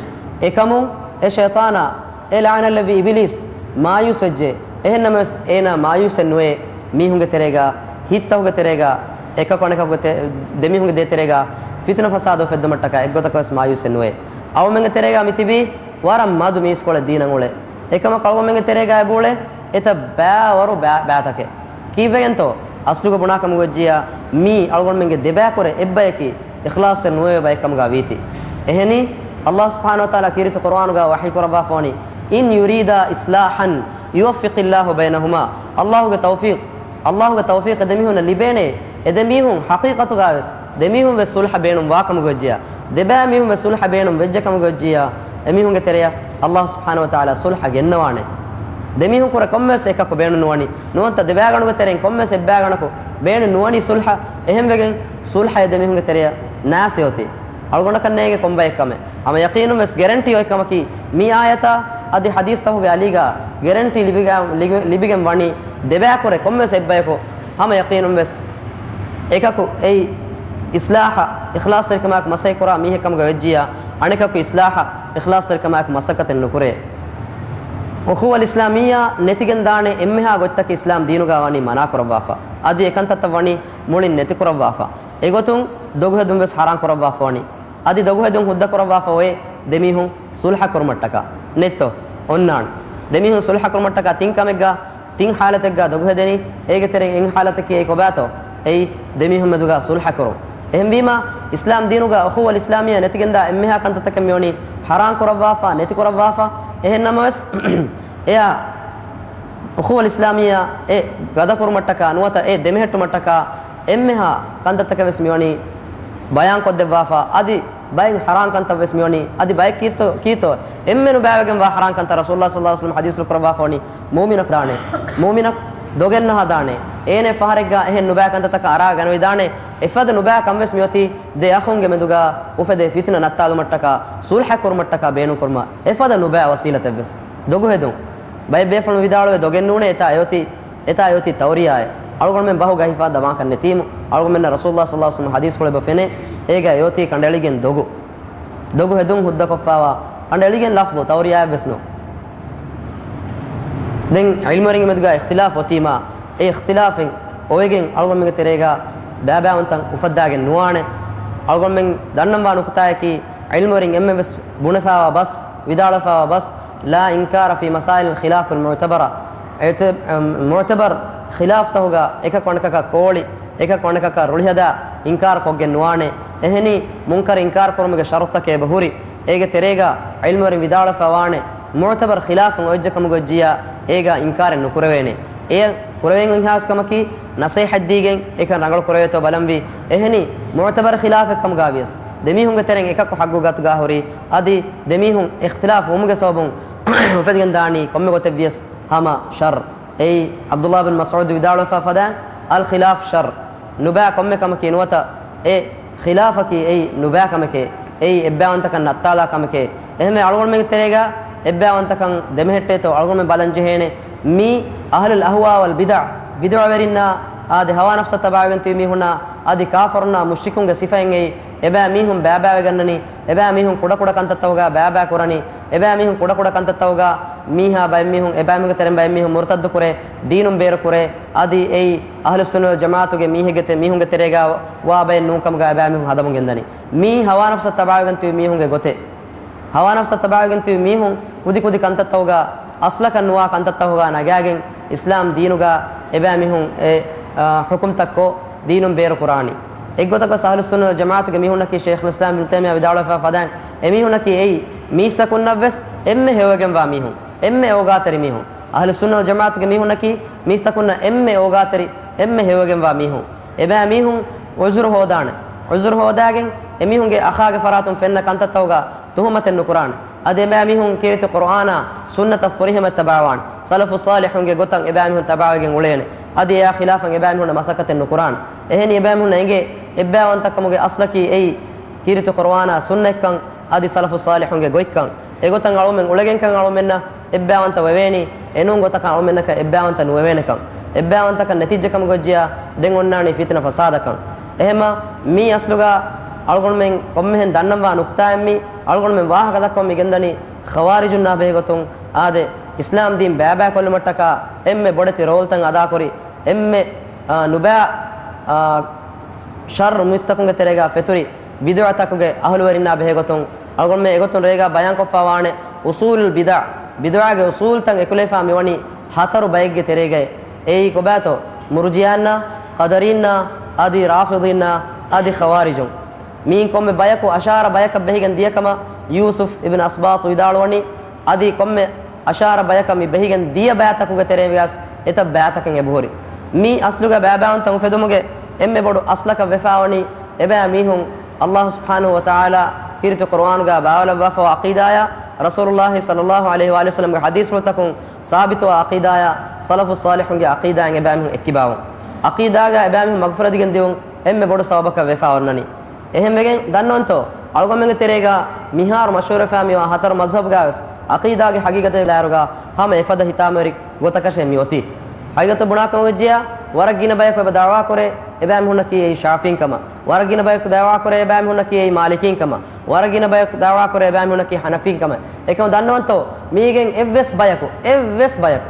އެކަމުން އެ ޝައިޠާނާ، އެ ލަޢުނަތްލެއްވި އިބިލީސް މާޔޫސް ވެއްޖެ. އެހެންނަމަވެސް އޭނާ މާޔޫސެއް ނުވޭ. މީހުންގެ ތެރޭގަ، ހިތްތަކުގެ ތެރޭގަ، އެކަކު އަނެކަކުގެ ތެ-، ދެމީހުންގެ ދޭތެރޭގަ ފިތުނަ ފަސާދަ އުފެއްދުމަށްޓަކާ އެއްގޮތަކަށްވެސް މާޔޫސެއް ނުވޭ. އަޅުމެންގެ ތެރޭގަ މި ތިބީ ވަރަށް މަދު މީސްކޮޅެއް ދީނަށް އުޅޭ. އެކަމަކު އަޅުގަނޑުމެންގެ ތެރޭގަ އެބައުޅޭ އެތައް ބައިވަރު ބައި-، ބައިތަކެއް. ކީއްވެގެންތޯ؟ އަސްލުގަ ބުނާކަމުގަ ވެއްޖިއްޔާ، މީ އަޅުގަނޑުމެންގެ ދެބައިކުރެ އެއްބަޔަކީ އިޚްލާޞްތެރި ނުވެވޭ ބައެއްކަމުގަ ވީތީ. އެހެނީ، ﷲ ސުބްޙާނަހޫ ވަތަޢާލާ ކީރިތި ޤުރުއާނުގަ ވަޙީ ކުރައްވާފަވަނީ، "إن يريدا إصلاحا يوفق الله بينهما" ﷲގެ ތައުފީޤް، ﷲގެ ތައުފީޤް އެދެމީހުންނަށް ލިބޭނެ. އެދެމީހުން ޙަޤީޤަތުގަވެސް ދެމީހުން ވެސް ޞުލްޙަ ބޭނުން ވާކަމުގަ ވެއްޖިއްޔާ، ދެބައިމީހުން ވެސް ޞުލްޙަ ބޭނުން ވެއްޖެކަމުގަ ވެއްޖިއްޔާ، އެމީހުންގެ ތެރެއަށް ﷲ ސުބްޙާނަހޫ ވަތަޢާލާ ޞުލްޙަ ގެންނަވާނެ. ދެމީހުން ކުރެ ކޮންމެވެސް އެކަކު ބޭނުން ނުވަނީ، ނުވަތަ ދެބައިގަނޑުގެ ތެރެއިން ކޮންމެވެސް އެއްބައިގަނޑަކު ބޭނުން ނުވަނީ ޞުލްޙަ. އެހެންވެގެން ޞުލްޙައެއް ދެމީހުންގެ ތެރެއަށް ނާސެ އޮތީ. އަޅުގަނޑަކަށް ނޭނގެ ކޮންބައެއް ކަމެއް. ހަމަ ޔަޤީނުން ވެސް ގެރެންޓީ އޮތް ކަމަކީ، މި އާޔަތާ އަދި ޙަދީޘްތަކުގެ އަލީގަ ގެރެންޓީ ލިބިގެ-، ލިބި-، ލިބިގެން ވަނީ ދެބައިކުރެ ކޮންމެވެސް އެއްބަޔަކު ހަމަ ޔަޤީނުން ވެސް އެކަކު އެއީ އިޞްލާޙަށް އިޚްލާޞްތެރިކަމާއެކު މަސައްކަތް ކުރާ މީހެއް ކަމުގަ ވެއްޖިއްޔާ، އަނެކަކު އިޞްލާޙަށް އިޚްލާޞްތެރިކަމާއެކު މަސައްކަތެއް ނުކުރޭ. އުޚުވަތުލް އިސްލާމިއްޔާ ނެތިގެން ދާނެ އެންމެހާ ގޮތްތަކެއް އިސްލާމް ދީނުގަ ވަނީ މަނާ ކުރައްވާފަ. އަދި އެކަންތައްތައް ވަނީ މުޅިން ނެތި ކުރައްވާފަ. އެގޮތުން ދޮގުހެދުން ވެސް ޙަރާމް ކުރައްވާފަ ވަނީ. އަދި ދޮގުހެދުން ހުއްދަ ކުރައްވާފަ އޮތް ދެމީހުން ޞުލްޙަ ކުރުމަށްޓަކާ. ނެތްތޯ؟ އޮންނާނެ. ދެމީހުން ޞުލްޙަ ކުރުމަށްޓަކާ ތިން ކަމެއްގަ، ތިން ޙާލަތެއްގަ ދޮގުހެދެނީ. އޭގެ ތެރެއިން އެއް ޙާލަތަކީ އެއީ ކޮބާތޯ؟ އެއީ ދެމީހުން މެދުގަ ޞުލްޙަ ކުރުން. އެހެންވީމަ، އިސްލާމް ދީނުގަ އުޚުވަތުލް އިސްލާމިއްޔާ ނެތިގެންދާ އެންމެހާ ކަންތައްތަކެއް މިވަނީ ޙަރާމް ކުރައްވާފަ، ނެތި ކުރައްވާފަ. އެހެން ނަމަވެސް، އެއާ އުޚުވަތުލް އިސްލާމިއްޔާ އެ ގަދަކުރުމަށްޓަކާ ނުވަތަ އެ ދެމެހެއްޓުމަށްޓަކާ އެންމެހާ ކަންތައްތަކެއް ވެސް މިވަނީ ބަޔާންކޮށްދެއްވާފަ. އަދި ބައެއް ޙަރާމް ކަންތައް ވެސް މިވަނީ. އަދި ބައެއް ކީއްތޯ، ކީއްތޯ؟ އެންމެ ނުބައިވެގެންވާ ޙަރާމް ކަންތައް ރަސޫލުﷲ ޞައްލަﷲ ޢަލައިހި ވަސައްލަމަ ޙަދީޘްފުޅު ކުރައްވާފަ ވަނީ، މުއުމިނަކު ދާނެ. މުއުމިނަކު ދޮގެއް ނަހަދާނެ. އޭނަ ފަހަރެއްގަ އެހެން ނުބައި ކަންތައްތަކަށް އަރާ ގަނެވިދާނެ. އެފަދަ ނުބައި ކަން ވެސް މިއޮތީ ދެ އަޚުންގެ މެދުގަ އުފެދޭ ފިތުނަ ނައްތާލުމަށްޓަކާ ޞުލްޙަ ކުރުމަށްޓަކާ ބޭނުންކުރުމަށް އެފަދަ ނުބައި ވަސީލަތެއް ވެސް. ދޮގުހެދުން. ބައެއް ބޭފުޅުން ވިދާޅުވޭ ދޮގެއް ނޫނޭ އެތާ އެއޮތީ، އެތާ އެއޮތީ ތައުރިޔާއޭ. އަޅުގަނޑުމެން ބަހު ގަހިފަ ދަމާކަށް ނެތީމު. އަޅުގަނޑުމެންނަށް ރަސޫލުﷲ ޞައްލަﷲ ޢަލައިހި ވަސައްލަމަ ޙަދީޘްފުޅެއް އެބަ ފެނޭ. އޭގަ އެއޮތީ ކަނޑައެޅިގެން ދޮގު. ދޮގު ހެދުން ހުއްދަކޮށްފައިވާ ކަނޑައެޅިގެން ލަފްޒު ތައުރިޔާއެއް ވެސް ނޫން. ދެން ޢިލްމުވެރިންގެ މެދުގަ އިޚްތިލާފް އޮތީމާ، އެ އިޚްތިލާފެއް އޮވެގެން އަޅުގަނޑުމެންގެ ތެރޭގަ ބައިބައިވަންތައް އުފައްދާގެން ނުވާނެ. އަޅުގަނޑުމެން ދަންނަންވާ ނުކުތާއަކީ، ޢިލްމުވެރިން އެންމެން ވެސް ބުނެފައިވާ ބަސް، ވިދާޅުވެފައިވާ ބަސް، لا إنكار في مسائل الخلاف المعتبرة. އެތެ-، އަމް، މުޢުތަބަރު ޚިލާފްތަކުގަ އެކަކު އަނެކަކަށް ކޯޅި، އެކަކު އަނެކަކަށް ރުޅިހަދާ އިންކާރު ކޮށްގެން ނުވާނެ. އެހެނީ، މުންކަރު އިންކާރު ކުރުމުގެ ޝަރުޠުތަކެއް އެބަހުރި. އޭގެ ތެރޭގަ ޢިލްމުވެރިން ވިދާޅުވެފަ ވާނެ، މުޢުތަބަރު ޚިލާފުން އޮތްޖެ ކަމުގަ އޮތްޖިޔާ، އޭގަ އިންކާރެއް ނުކުރެވޭނެ. އެޔަށް ކުރެވެން އޮތް ހާސް ކަމަކީ، ނަސޭހަތް ދީގެން އެކަން ރަނގަޅު ކުރެވޭތޯ ބަލަންވީ. އެހެނީ، މުޢުތަބަރު ޚިލާފެއް ކަމުގަ ވިޔަސް، ދެމީހުންގެ ތެރެއިން އެކަކު ޙައްގު ގަތުގަ ހުރި، އަދި ދެމީހުން އިޚްތިލާފު ވުމުގެ ސަބަބުން އުފެދިގެން ދާނީ ކޮންމެ ގޮތެއް ވިޔަސް ހަމަ ޝައްރު. އެއީ، ޢަބްދުﷲ ބިން މަސްޢޫދު ވިދާޅުވެފަ ފަދައިން، الخلاف شر، ނުބައި ކޮންމެ ކަމަކީ ނުވަތަ އެ ޚިލާފަކީ އެއީ ނުބައި ކަމެކޭ، އެއީ އެއްބައިވަންތަކަން ނައްތާލާ ކަމެކޭ. އެހެންވެ، އަޅުގަނޑުމެންގެ ތެރޭގަ އެއްބައިވަންތަކަން ދެމެހެއްޓޭތޯ އަޅުގަނޑުމެން ބަލަން ޖެހޭނެ. މީ އަހްލުލް އަހްވާ ވަލް ބިދަޢް، ބިދުޢަވެރިންނާ އާދެ، ހަވާ ނަފްސަށް ތަބާވެގެން ތިބި މީހުންނާ އަދި ކާފަރުންނާ މުޝްރިކުންގެ ސިފައިން އެއީ، އެބައިމީހުން ބައިބައިވެގަންނަނީ، އެބައިމީހުން ކުޑަކުޑަ ކަންތައްތަކުގަ ބައިބައި ކުރަނީ، އެބައިމީހުން ކުޑަކުޑަ ކަންތައްތަކުގަ މީހާ ބައެއްމީހުން، އެބައިމީހުންގެ ތެރެއިން ބައެއްމީހުން މުރުތައްދު ކުރޭ، ދީނުން ބޭރު ކުރޭ، އަދި އެއީ އަހްލުއްސުންނަ ވަލް ޖަމާޢަތުގެ މީހެއްގެ ތެ-، މީހުންގެ ތެރޭގަ ވާ ބައެއް ނޫން ކަމުގަ އެބައިމީހުން ހަދަމުން ގެންދަނީ. މީ ހަވާ ނަފްސަށް ތަބާވެގެން ތިބި މީހުންގެ ގޮތެއް. ހަވާ ނަފްސަށް ތަބާވެގެން ތިބި މީހުން ކުދި ކުދި ކަންތައްތަކުގަ އަސްލަކަށް ނުވާ ކަންތައްތަކުގަ ނަގާގެން އިސްލާމް ދީނުގަ އެބައިމީހުން އެ، އާ، ޙުކުމްތައްކޮށް ދީނުން ބޭރު ކުރާނީ. އެއްގޮތަކަށް އަހްލުއްސުންނަ ވަލް ޖަމާޢަތުގެ މީހުންނަކީ ޝޭޚުލް އިސްލާމް އިބްނު ތައިމިއްޔާ ވިދާޅުވެފަ ފަދައިން އެމީހުންނަކީ އެއީ މީސްތަކުންނަށްވެސް އެންމެ ހެޔޮވެގެންވާ މީހުން، އެންމެ އޯގާތެރި މީހުން. އަހްލުއްސުންނަ ވަލް ޖަމާޢަތުގެ މީހުންނަކީ މީސްތަކުންނަށް އެންމެ އޯގާތެރި، އެންމެ ހެޔޮވެގެންވާ މީހުން. އެބައިމީހުން ޢުޛުރު ހޯދާނެ. ޢުޛުރު ހޯދާގެން އެމީހުންގެ އަޚާގެ ފަރާތުން ފެންނަ ކަންތައްތަކުގަ ތުހުމަތެއް ނުކުރާނެ. އަދި އެބައިމީހުން ކީރިތި ޤުރުއާނާ ސުންނަތަށް ފުރިހަމަ ތަބާވާނެ. ސަލަފު ޞާލިޙުންގެ ގޮތަށް އެބައިމީހުން ތަބާވެގެން އުޅޭނެ. އަދި އެއާ ޚިލާފަށް އެބައިމީހުންނަށް މަސައްކަތެއް ނުކުރާނެ. އެހެނީ އެބައިމީހުންނަށް އެނގޭ އެއްބައިވަންތަކަމުގެ އަސްލަކީ އެއީ ކީރިތި ޤުރުއާނާ ސުންނަތްކަން އަދި ސަލަފު ޞާލިޙުންގެ ގޮތްކަން. އެގޮތަށް އަޅުމެން އުޅެގެންކަން އަޅުމެންނަށް އެއްބައިވަންތަ ވެވޭނީ، އެނޫން ގޮތަކަށް އަޅުމެންނަކަށް އެއްބައިވަންތަ ނުވެވޭނެކަން. އެއްބައިވަންތަކަން ނެތިއްޖެ ކަމުގަ އޮތްޖިޔާ ދެން އޮންނާނީ ފިތުނަ ފަސާދަކަން. އެހެމަ މީ އަސްލުގަ އަޅުގަނޑުމެން ކޮންމެހެން ދަންނަންވާ ނުކުތާއެއް މީ. އަޅުގަނޑުމެން ވާހަކަ ދައްކަމުން މި ގެންދަނީ ޚަވާރިޖުންނާ ބެހޭގޮތުން އާދެ، އިސްލާމް ދީން ބައިބައިކޮށްލުމަށްޓަކާ އެންމެ ބޮޑެތި ރޯލްތައް އަދާކުރި، އެންމެ، އާ، ނުބައި، އާ، ޝައްރު މީސްތަކުންގެ ތެރޭގަ ފެތުރި ބިދުޢަތަކުގެ އަހުލުވެރިންނާ ބެހޭގޮތުން އަޅުގަނޑުމެން އެގޮތުން ރޭގަ ބަޔާންކޮށްފަ ވާނެ އުޞޫލުލް ބިދަޢް، ބިދުޢާގެ އުޞޫލުތައް އެކުލެވިފަ މިވަނީ ހަތަރު ބައެއްގެ ތެރޭގައި. އެއީ ކޮބާތޯ؟ މުރުޖިއާންނާ، ޤަދަރީންނާ، އަދި ރާފިޟީންނާ، އަދި ޚަވާރިޖުން. މީން ކޮންމެ ބަޔަކު އަށާރަ ބަޔަކަށް ބެހިގެން ދިޔަކަމަށް ޔޫސުފް އިބްނު އަސްބާޠު ވިދާޅުވަނީ. އަދި ކޮންމެ އަށާރަ ބަޔަކަށް މި ބެހިގެން ދިޔަ ބައިތަކުގެ ތެރެއިން ވިޔަސް އެތައް ބައިތަކެއް އެބަހުރި. މީ އަސްލުގަ ބައިބައިވަންތައް އުފެދުމުގެ އެންމެ ބޮޑު އަސްލަކަށް ވެފަވަނީ އެބައިމީހުން ﷲ ސުބްޙާނަހޫ ވަތަޢާލާ ކީރިތި ޤުރުއާނުގަ ބާވަލައްވާފަވާ ޢަޤީދާޔާ، ރަސޫލުﷲ ޞައްލަﷲ ޢަލައިހި ވައާލިހި ވަސައްލަމްގެ ޙަދީޘްފުޅުތަކުން ސާބިތުވާ ޢަޤީދާޔާ، ސަލަފު ޞާލިޙުންގެ ޢަޤީދާއިން އެބައިމީހުން އެއްކިބާވުން. ޢަޤީދާގަ އެބައިމީހުން މަގުފުރެދިގެން ދިޔުން އެންމެ ބޮޑު ސަބަބަކަށް ވެފަ އޮންނަނީ. އެހެންވެގެން ދަންނަވަންތޯ، އަޅުގަނޑުމެންގެ ތެރޭގަ މިހާރު މަޝްހޫރުވެފަ މިވާ ހަތަރު މަޒްހަބުގަވެސް ޢަޤީދާގެ ޙަޤީޤަތެއް ލާއިރުގަ ހަމަ އެފަދަ ހިތާމަވެރި ގޮތަކަށޭ މި އޮތީ. ޙަޤީޤަތު ބުނާކަމަށް ވެއްޖިޔާ، ވަރަށް ގިނަ ބަޔަކު އެބަ ދަޢުވާ ކުރޭ އެބައިމީހުންނަކީ އެއީ ޝާފިޢީން ކަމަށް. ވަރަށް ގިނަ ބަޔަކު ދަޢުވާ ކުރޭ އެބައިމީހުންނަކީ އެއީ މާލިކީން ކަމަށް. ވަރަށް ގިނަ ބަޔަކު ދަޢުވާ ކުރޭ އެބައިމީހުންނަކީ ޙަނަފީން ކަމަށް. އެކަމަށް ދަންނަވަންތޯ، މީގެން އެއްވެސް ބަޔަކު، އެއްވެސް ބަޔަކު،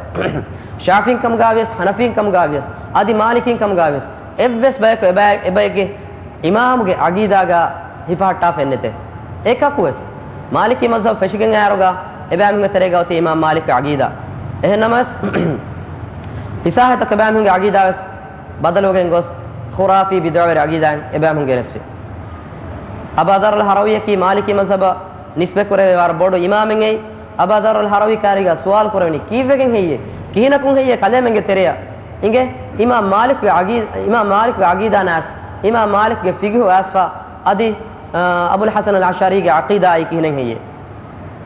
ޝާފިޢީން ކަމުގަވިޔަސް، ޙަނަފީން ކަމުގަވިޔަސް، އަދި މާލިކީން ކަމުގަވިޔަސް، އެއްވެސް ބަޔަކު އެބަ-، އެބައެއްގެ އިމާމުގެ ޢަޤީދާގަ ހިފަހައްޓާފައެއްނެތެ. އެކަކުވެސް މާލިކީ މަޒްހަބު ފެށިގެން އައިރުގަ އެބައިމީހުންގެ ތެރޭގަ އޮތީ އިމާމް މާލިކްގެ ޢަޤީދާ. އެހެންނަމަވެސް، ހިސާހިތަކު އެބައިމީހުންގެ ޢަޤީދާވެސް ބަދަލުވެގެން ގޮސް، ޚުރާފީ ބިދުޢަވެރި ޢަޤީދާއިން އެބައިމީހުން ގެނެސްފި. އަބާ ޛަރުލް ހަރަވީއަކީ މާލިކީ މަޒްހަބަށް ނިސްބަތްކުރެވޭ ވަރަށް ބޮޑު އިމާމެއް އެއީ. އަބާ ޛަރުލް ހަރަވީ ކާރީގަ ސުވާލު ކުރެވެނީ، ކީއްވެގެން ހެއްޔޭ؟ ކިހިނަކުން ހެއްޔޭ ކަލޭމެންގެ ތެރެއަށް އިނގޭ؟ އިމާމް މާލިކްގެ ޢަޤީ-، އިމާމް މާލިކްގެ ޢަޤީދާ ނާސް، އިމާމް މާލިކްގެ ފިޤުހު އައިސްފަ، އަދި، އާ، އަބުލް ޙަސަން އަލް އަޝްޢަރީގެ ޢަޤީދާއީ ކިހިނެއް ހެއްޔޭ؟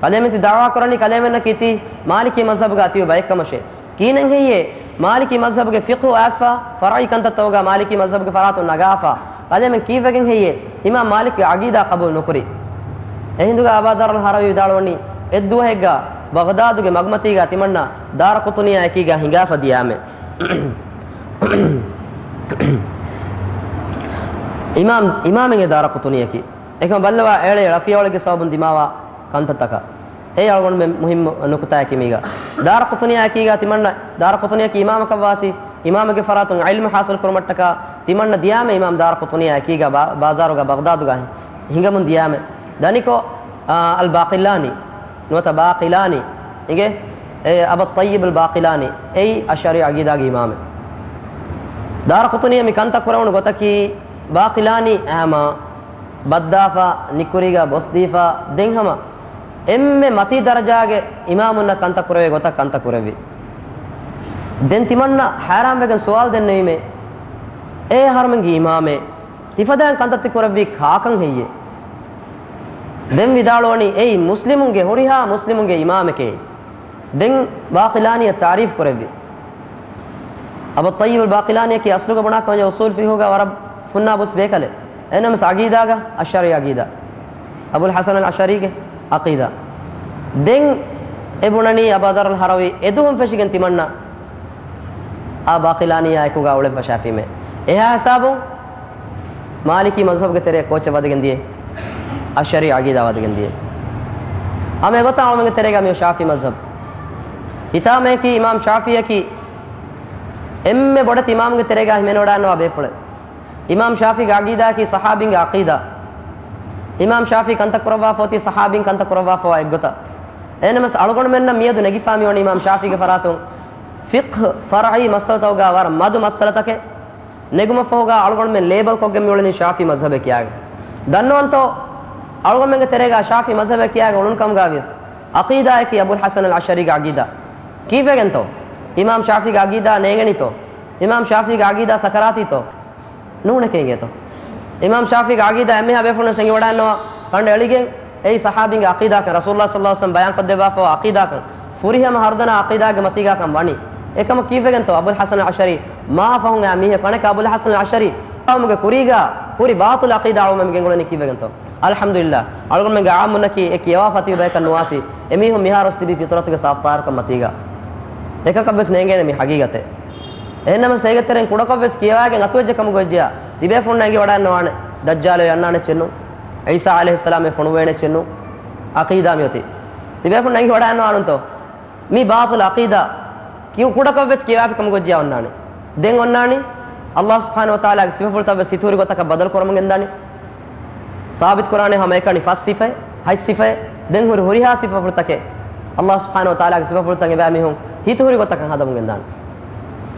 ކަލޭމެން ތި ދަޢުވާ ކުރަނީ ކަލޭމެންނަކީ ތި މާލިކީ މަޒްހަބުގަ ތިބި ބައެއްކަމަށޭ. ކިހިނެއް ހެއްޔޭ؟ މާލިކީ މަޒްހަބުގެ ފިޤުހު އައިސްފަ، ފަރުޢީ ކަންތައްތަކުގަ މާލިކީ މަޒްހަބުގެ ފަރާތުން ނަގާފަ، ކަލޭމެން ކީއްވެގެން ހެއްޔޭ އިމާމް މާލިކްގެ ޢަޤީދާ ޤަބޫލު ނުކުރީ؟ އެހިނދުގަ އަބާ ޛަރުލް ހަރަވީ ވިދާޅުވަނީ، އެއްދުވަހެއްގަ ބަޣްދާދުގެ މަގުމަތީގަ ތިމަންނަ ދާރަޤުޠުނިޔާ އެކީގަ ހިނގާފަ ދިޔާމެ. އިމާމް، އިމާމެއް އެ ދާރަޤުޠުނިޔަކީ. އެކަމަށް ބައްލަވާ އެޅޭ ޅަފިޔަވަޅެއްގެ ސަބަބުން ދިމާވާ ކަންތައްތަކަށް. އެއީ އަޅުގަނޑުމެން މުހިއްމު ނުކުތާއަކީ މީގަ. ދާރަޤުޠުނިޔާ އެކީގަ ތިމަންނަ ދާރަޤުޠުނިޔަކީ އިމާމަކަށް ވާތީ، އިމާމެއްގެ ފަރާތުން ޢިލްމު ޙާޞިލް ކުރުމަށްޓަކާ ތިމަންނަ ދިޔާމެ އިމާމް ދާރަޤުޠުނިޔާ އެކީގަ ބާ-، ބާޒާރުގަ ބަޣްދާދުގަ ހިނގަމުން ދިޔާމެ. ދަނިކޮށް، އާ، އަލް ބާޤިލާނީ، ނުވަތަ ބާޤިލާނީ، އިނގޭ، އެ އަބަ ޠައްޔިބުލް ބާޤިލާނީ އެއީ އަޝްޢަރީ ޢަޤީދާގެ އިމާމެއް. ދާރަޤުޠުނީއަށް މި ކަންތައް ކުރެވުނު ގޮތަކީ، ބާޤިލާނީ ހަމަ ބައްދާފަ، ނިކުރީގަ ބޮސްދީފަ، ދެން ހަމަ އެންމެ މަތީ ދަރަޖާގެ އިމާމުންނަށް ކަންތައް ކުރެވޭ ގޮތަށް ކަންތައް ކުރެއްވި. ދެން ތިމަންނަ ހައިރާންވެގެން ސުވާލު ދެންނެވީމޭ، އޭ އަހަރުމެންގެ އިމާމޭ، ތިފަދައިން ކަންތައް ތި ކުރެއްވީ ކާކަން ހެއްޔޭ؟ ދެން ވިދާޅުވަނީ، އެއީ މުސްލިމުންގެ، ހުރިހާ މުސްލިމުންގެ އިމާމެކޭ. ދެން ބާޤިލާނީއަށް ތާރީފް ކުރެއްވި. އަބަ ޠައްޔިބުލް ބާޤިލާނީއަކީ އަސްލުގަ ބުނާކަމަށް އުޞޫލު ފިޤުހުގަ ވަރަށް ފުންނާ ބުސް ބޭކަލެއް. އެހެންނަމަސް ޢަޤީދާގަ އަޝްޢަރީ ޢަޤީދާ. އަބުލް ޙަސަން އަލް އަޝްޢަރީގެ ޢަޤީދާ. ދެން އެ ބުނަނީ އަބާ ޛަރް އަލް ހަރަވީ އެދުވަހުން ފެށިގެން ތިމަންނަ އާ ބާޤިލާނީއާ އެކުގަ އުޅެން ފަށާފީމޭ. އެހާ ހިސާބުން މާލިކީ މަޒްހަބުގެ ތެރެއަށް ކޯޗެއް ވަދެގެން ދިޔަ، އަޝްޢަރީ ޢަޤީދާ ވަދެގެން ދިޔަ. ހަމަ އެގޮތަށް އަޅުމެންގެ ތެރޭގަ މި ޝާފިޢީ މަޒްހަބު. ހިތާމަޔަކީ އިމާމް ޝާފިޢީއަކީ އެންމެ ބޮޑެތި އިމާމުގެ ތެރޭގަ ހިމެނިވަޑައިގަންނަވާ ބޭފުޅެއް. އިމާމް ޝާފިޢީގެ ޢަޤީދާއަކީ ޞަޙާބީންގެ ޢަޤީދާ. އިމާމް ޝާފިޢީ ކަންތައް ކުރައްވާފަ އޮތީ ޞަޙާބީން ކަންތައް ކުރައްވާފަ އޮތް ގޮތަށް. އެހެންނަމަސް އަޅުގަނޑުމެންނަށް މިއަދު ނެގިފާ މިވަނީ އިމާމް ޝާފިޢީގެ ފަރާތުން ފިޤްހު ފަރުޢީ މައްސަލަތަކުގަ ވަރަށް މަދު މައްސަލަތަކެއް ނެގުމަށްފަހުގަ އަޅުގަނޑުމެން ލޭބަލް ކޮށްގެން މިއުޅެނީ ޝާފިޢީ މަޒްހަބެއް ކިޔާގެން. ދަންނަވަންތޯ، އަޅުގަނޑުމެންގެ ތެރޭގަ ޝާފިޢީ މަޒްހަބެއް ކިޔާގެން އުޅުނު ކަމުގަ ވިޔަސް، ޢަޤީދާއަކީ އަބުލް ޙަސަން އަލް އަޝްޢަރީގެ ޢަޤީދާ. ކީއްވެގެންތޯ؟ އިމާމް ޝާފިޢީގެ ޢަޤީދާ ނޭނގެނީތޯ؟ އިމާމް ޝާފިޢީގެ ޢަޤީދާ ސަކަރާތީތޯ؟ ނޫނެކޭ އިނގޭތޯ. އިމާމް ޝާފިޢީގެ ޢަޤީދާ އެންމެހާ ބޭފުޅުން އެނގިވަޑައިގަންނަވާ ކަނޑައެޅިގެން އެއީ ޞަޙާބީންގެ ޢަޤީދާކަން، ރަސޫލުﷲ ޞައްލަﷲ ޢަލައިހި ވަސައްލަމް ބަޔާންކޮށްދެއްވާފައިވާ ޢަޤީދާކަން، ފުރިހަމަ ހަރުދަނާ ޢަޤީދާގެ މަތީގާކަން ވަނީ. އެކަމަކު ކީއްވެގެންތޯ އަބުލް ޙަސަން އަލް އަޝްޢަރީ މާ ފަހުން އައި މީހެއް؟ ކަނެކަ އަބުލް ޙަސަން އަލް އަޝްޢަރީ ޤައުމުގެ ކުރީގާ ހުރި ބާޠިލު ޢަޤީދާ އަޅުމެން ގެންގުޅެނީ ކީއްވެގެންތޯ؟ އަލްޙަމްދުލިއްލާހް، އަޅުގަނޑުމެންގެ ޢާއްމުންނަކީ އެ ކިޔަވާ ފަތިހު ބަޔަކަށް ނުވާތީ، އެމީހުން މިހާރުވެސް ތިބީ ފިޠުރަތުގެ ސާފުތާހިރުކަން މަތީގާ. އެކަކަށްވެސް ނޭނގޭނެ މި ޙަޤީޤަތެއް. އެހެންނަމަސް އޭގެ ތެރެއިން ކުޑަކޮށްވެސް ކިޔަވައިގެން އަތުވެއްޖެ ކަމުގަ ވެއްޖެޔާ، ތިބޭފުޅުންނަށް އެނގިވަޑައިގަންނަވާނެ، ދައްޖާލު އޮތް އަންނާނެ އެއްޗެއްނު، ޢީސާ ޢަލައިހިއްސަލާމް އެ ފޮނުއްވޭނެ އެއްޗެއްނު، ޢަޤީދާ މިއޮތީ. ތިބޭފުޅުންނަށް އެނގިވަޑައިގަންނަވާނުންތޯ؟ މި ބާޠިލު ޢަޤީދާ ކިޔު ކުޑަކޮށްވެސް ކިޔަވާފި ކަމުގަ ވެއްޖެޔާ އޮންނާނެ. ދެން އޮންނާނީ ﷲ ސުބްޙާނަހޫ ވަތަޢާލާގެ ސިފަފުޅުތައްވެސް ހިތުހުރި ގޮތަކަށް ބަދަލު ކުރަމުން ގެންދާނީ. ސާބިތު ކުރާނެ ހަމައެކަނި ފަސް ސިފައެއް، ހަތް ސިފައެއް، ދެން ހުރި ހުރިހާ ސިފަފުޅުތަކެއް ﷲ ސުބްޙާނަހޫ ވަތަޢާލާގެ ސިފަފުޅުތައް އެބައިމީހުން ހިތުހުރި ގޮތަކަށް ހަދަމުން ގެންދާނެ.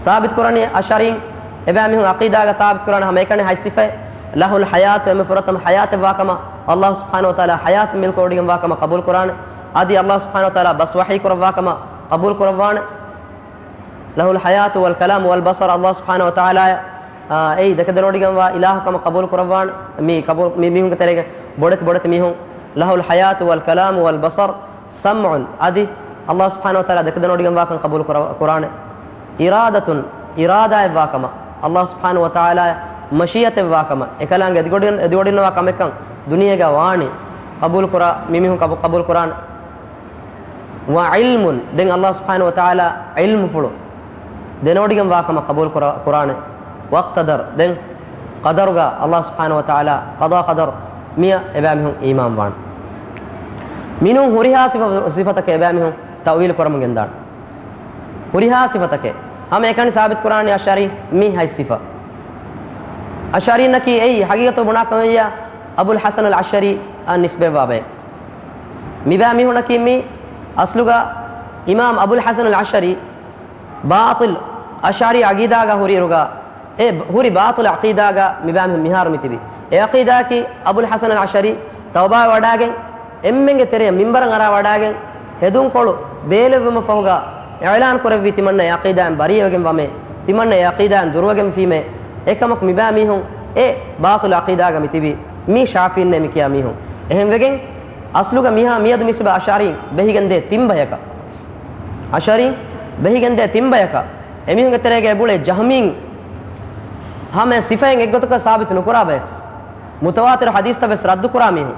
ސާބިތު ކުރަނީ އަޝްޢަރީން އެބައިމީހުން ޢަޤީދާގަ ސާބިތު ކުރާނެ ހަމައެކަނި ހަތް ސިފައެއް، ލަހުލް ޙަޔާތު އެންމެ ފުރަތަމަ ޙަޔާތެއްވާކަމަށް، ﷲ ސުބްޙާނަހޫ ވަތަޢާލާ ޙަޔާތެއް މިލްކުވެވޮޑިގެންވާކަމަށް ޤަބޫލު ކުރާނެ. އަދި ﷲ ސުބްޙާނަހޫ ވަތަޢާލާ ބަސް ވަޙީ ކުރައްވާކަމަށް ޤަބޫލު ކުރައްވާނެ. ލަހުލް ޙަޔާތު ވަލް ކަލާމު ވަލް ބަޞަރު، ﷲ ސުބްޙާނަހޫ ވަތަޢާލާ، އާ، އެއީ ދެކެދެނިވޮޑިގެންވާ އިލާހު ކަމަށް ޤަބޫލު ކުރައްވާނެ. މި ޤަބޫ-، މި މީހުންގެ ތެރޭގެ ބޮޑެތި ބޮޑެތި މީހުން، ލަހުލް ޙަޔާތު ވަލް ކަލާމު ވަލް ބަޞަރު، ސަމްޢުން، އަދި ﷲ ސުބްޙާނަހޫ ވަތަޢާލާ ދެކެދެނިވޮޑިގެންވާކަން ޤަބޫލު ކުރަ-، ކުރާނެ. އިރާދަތުން، އިރާދާއެއްވާކަމަށް، ﷲ ސުބްޙާނަހޫ ވަތަޢާލާ މަޝީއަތެއްވާކަމަށް، އެކަލާނގެ އެދިގޮޑި-، އެދިވޮޑިންނަވާ ކަމެއްކަން ދުނިޔޭގަ ވާނީ، ޤަބޫލު ކުރާ، މި މީހުން ޤަބޫ-، ޤަބޫލު ކުރާނެ. ވަޢިލްމުން، ދެން ﷲ ސުބްޙާނަހޫ ވަތަޢާލާ ޢިލްމުފުޅު ދެނެވޮޑިގެންވާކަމަށް ޤަބޫލު ކުރާ-، ކުރާނެ. ވަޤްތަދަރު، ދެން ޤަދަރުގަ ﷲ ސުބްޙާނަހޫ ވަތަޢާލާ ޤަޟާ ޤަދަރު މިއަށް އެބައިމީހުން އީމާންވާނެ. މިނޫން ހުރިހާ ސިފަ-، ސިފަތަކެއް އެބައިމީހުން ތައުވީލު ކުރަމުން ގެންދާނެ. ހުރިހާ ސިފަތަކެއް ހަމައެކަނި ސާބިތު ކުރާނީ އަޝްޢަރީ މި ހަތް ސިފަ. އަޝްޢަރީންނަކީ އެއީ ޙަޤީޤަތު ބުނާކަމެއްޔާ އަބުލް ޙަސަން އަލް އަޝްޢަރީއަށް ނިސްބަތްވާ ބައެއް. މިބައިމީހުންނަކީ މި އަސްލުގަ އިމާމް އަބުލް ޙަސަން އަލް އަޝްޢަރީ ބާޠިލް އަޝްޢަރީ ޢަޤީދާގަ ހުރިއިރުގަ، އެ ހުރި ބާޠިލު ޢަޤީދާގަ މިބައިމީހުން މިހާރު މިތިބީ. އެ ޢަޤީދާއަކީ އަބުލް ޙަސަން އަލް އަޝްޢަރީ ތައުބާވެވަޑައިގެން، އެންމެންގެ ތެރެއަށް މިންބަރަށް އަރާވަޑައިގެން، ހެދުންކޮޅު ބޭލެވުމަށްފަހުގަ އިޢުލާން ކުރެއްވީ ތިމަންނަ އެ ޢަޤީދާއިން ބަރީއަވެގެން ވަމޭ، ތިމަންނަ އެ ޢަޤީދާއިން ދުރުވެގެންފީމޭ. އެކަމަކު މިބައިމީހުން އެ ބާޠިލު ޢަޤީދާގަ މިތިބީ. މީ ޝާފިޢީންނޭ މިކިޔާ މީހުން. އެހެންވެގެން އަސްލުގަ މިހާ މިއަދު މިސްބާ އަޝްޢަރީން ބެހިގެންދޭ ތިން ބަޔަކަށް. އަޝްޢަރީން ބެހިގެންދޭ ތިން ބަޔަކަށް. އެމީހުންގެ ތެރޭގަ އެބުޅޭ ޖަހްމީން. ހަމަ ސިފައިން އެއްގޮތަކަށް ސާބިތު ނުކުރާ ބަޔަކު. މުތަވާތިރު ޙަދީޘްތައް ވެސް ރައްދު ކުރާ މީހުން.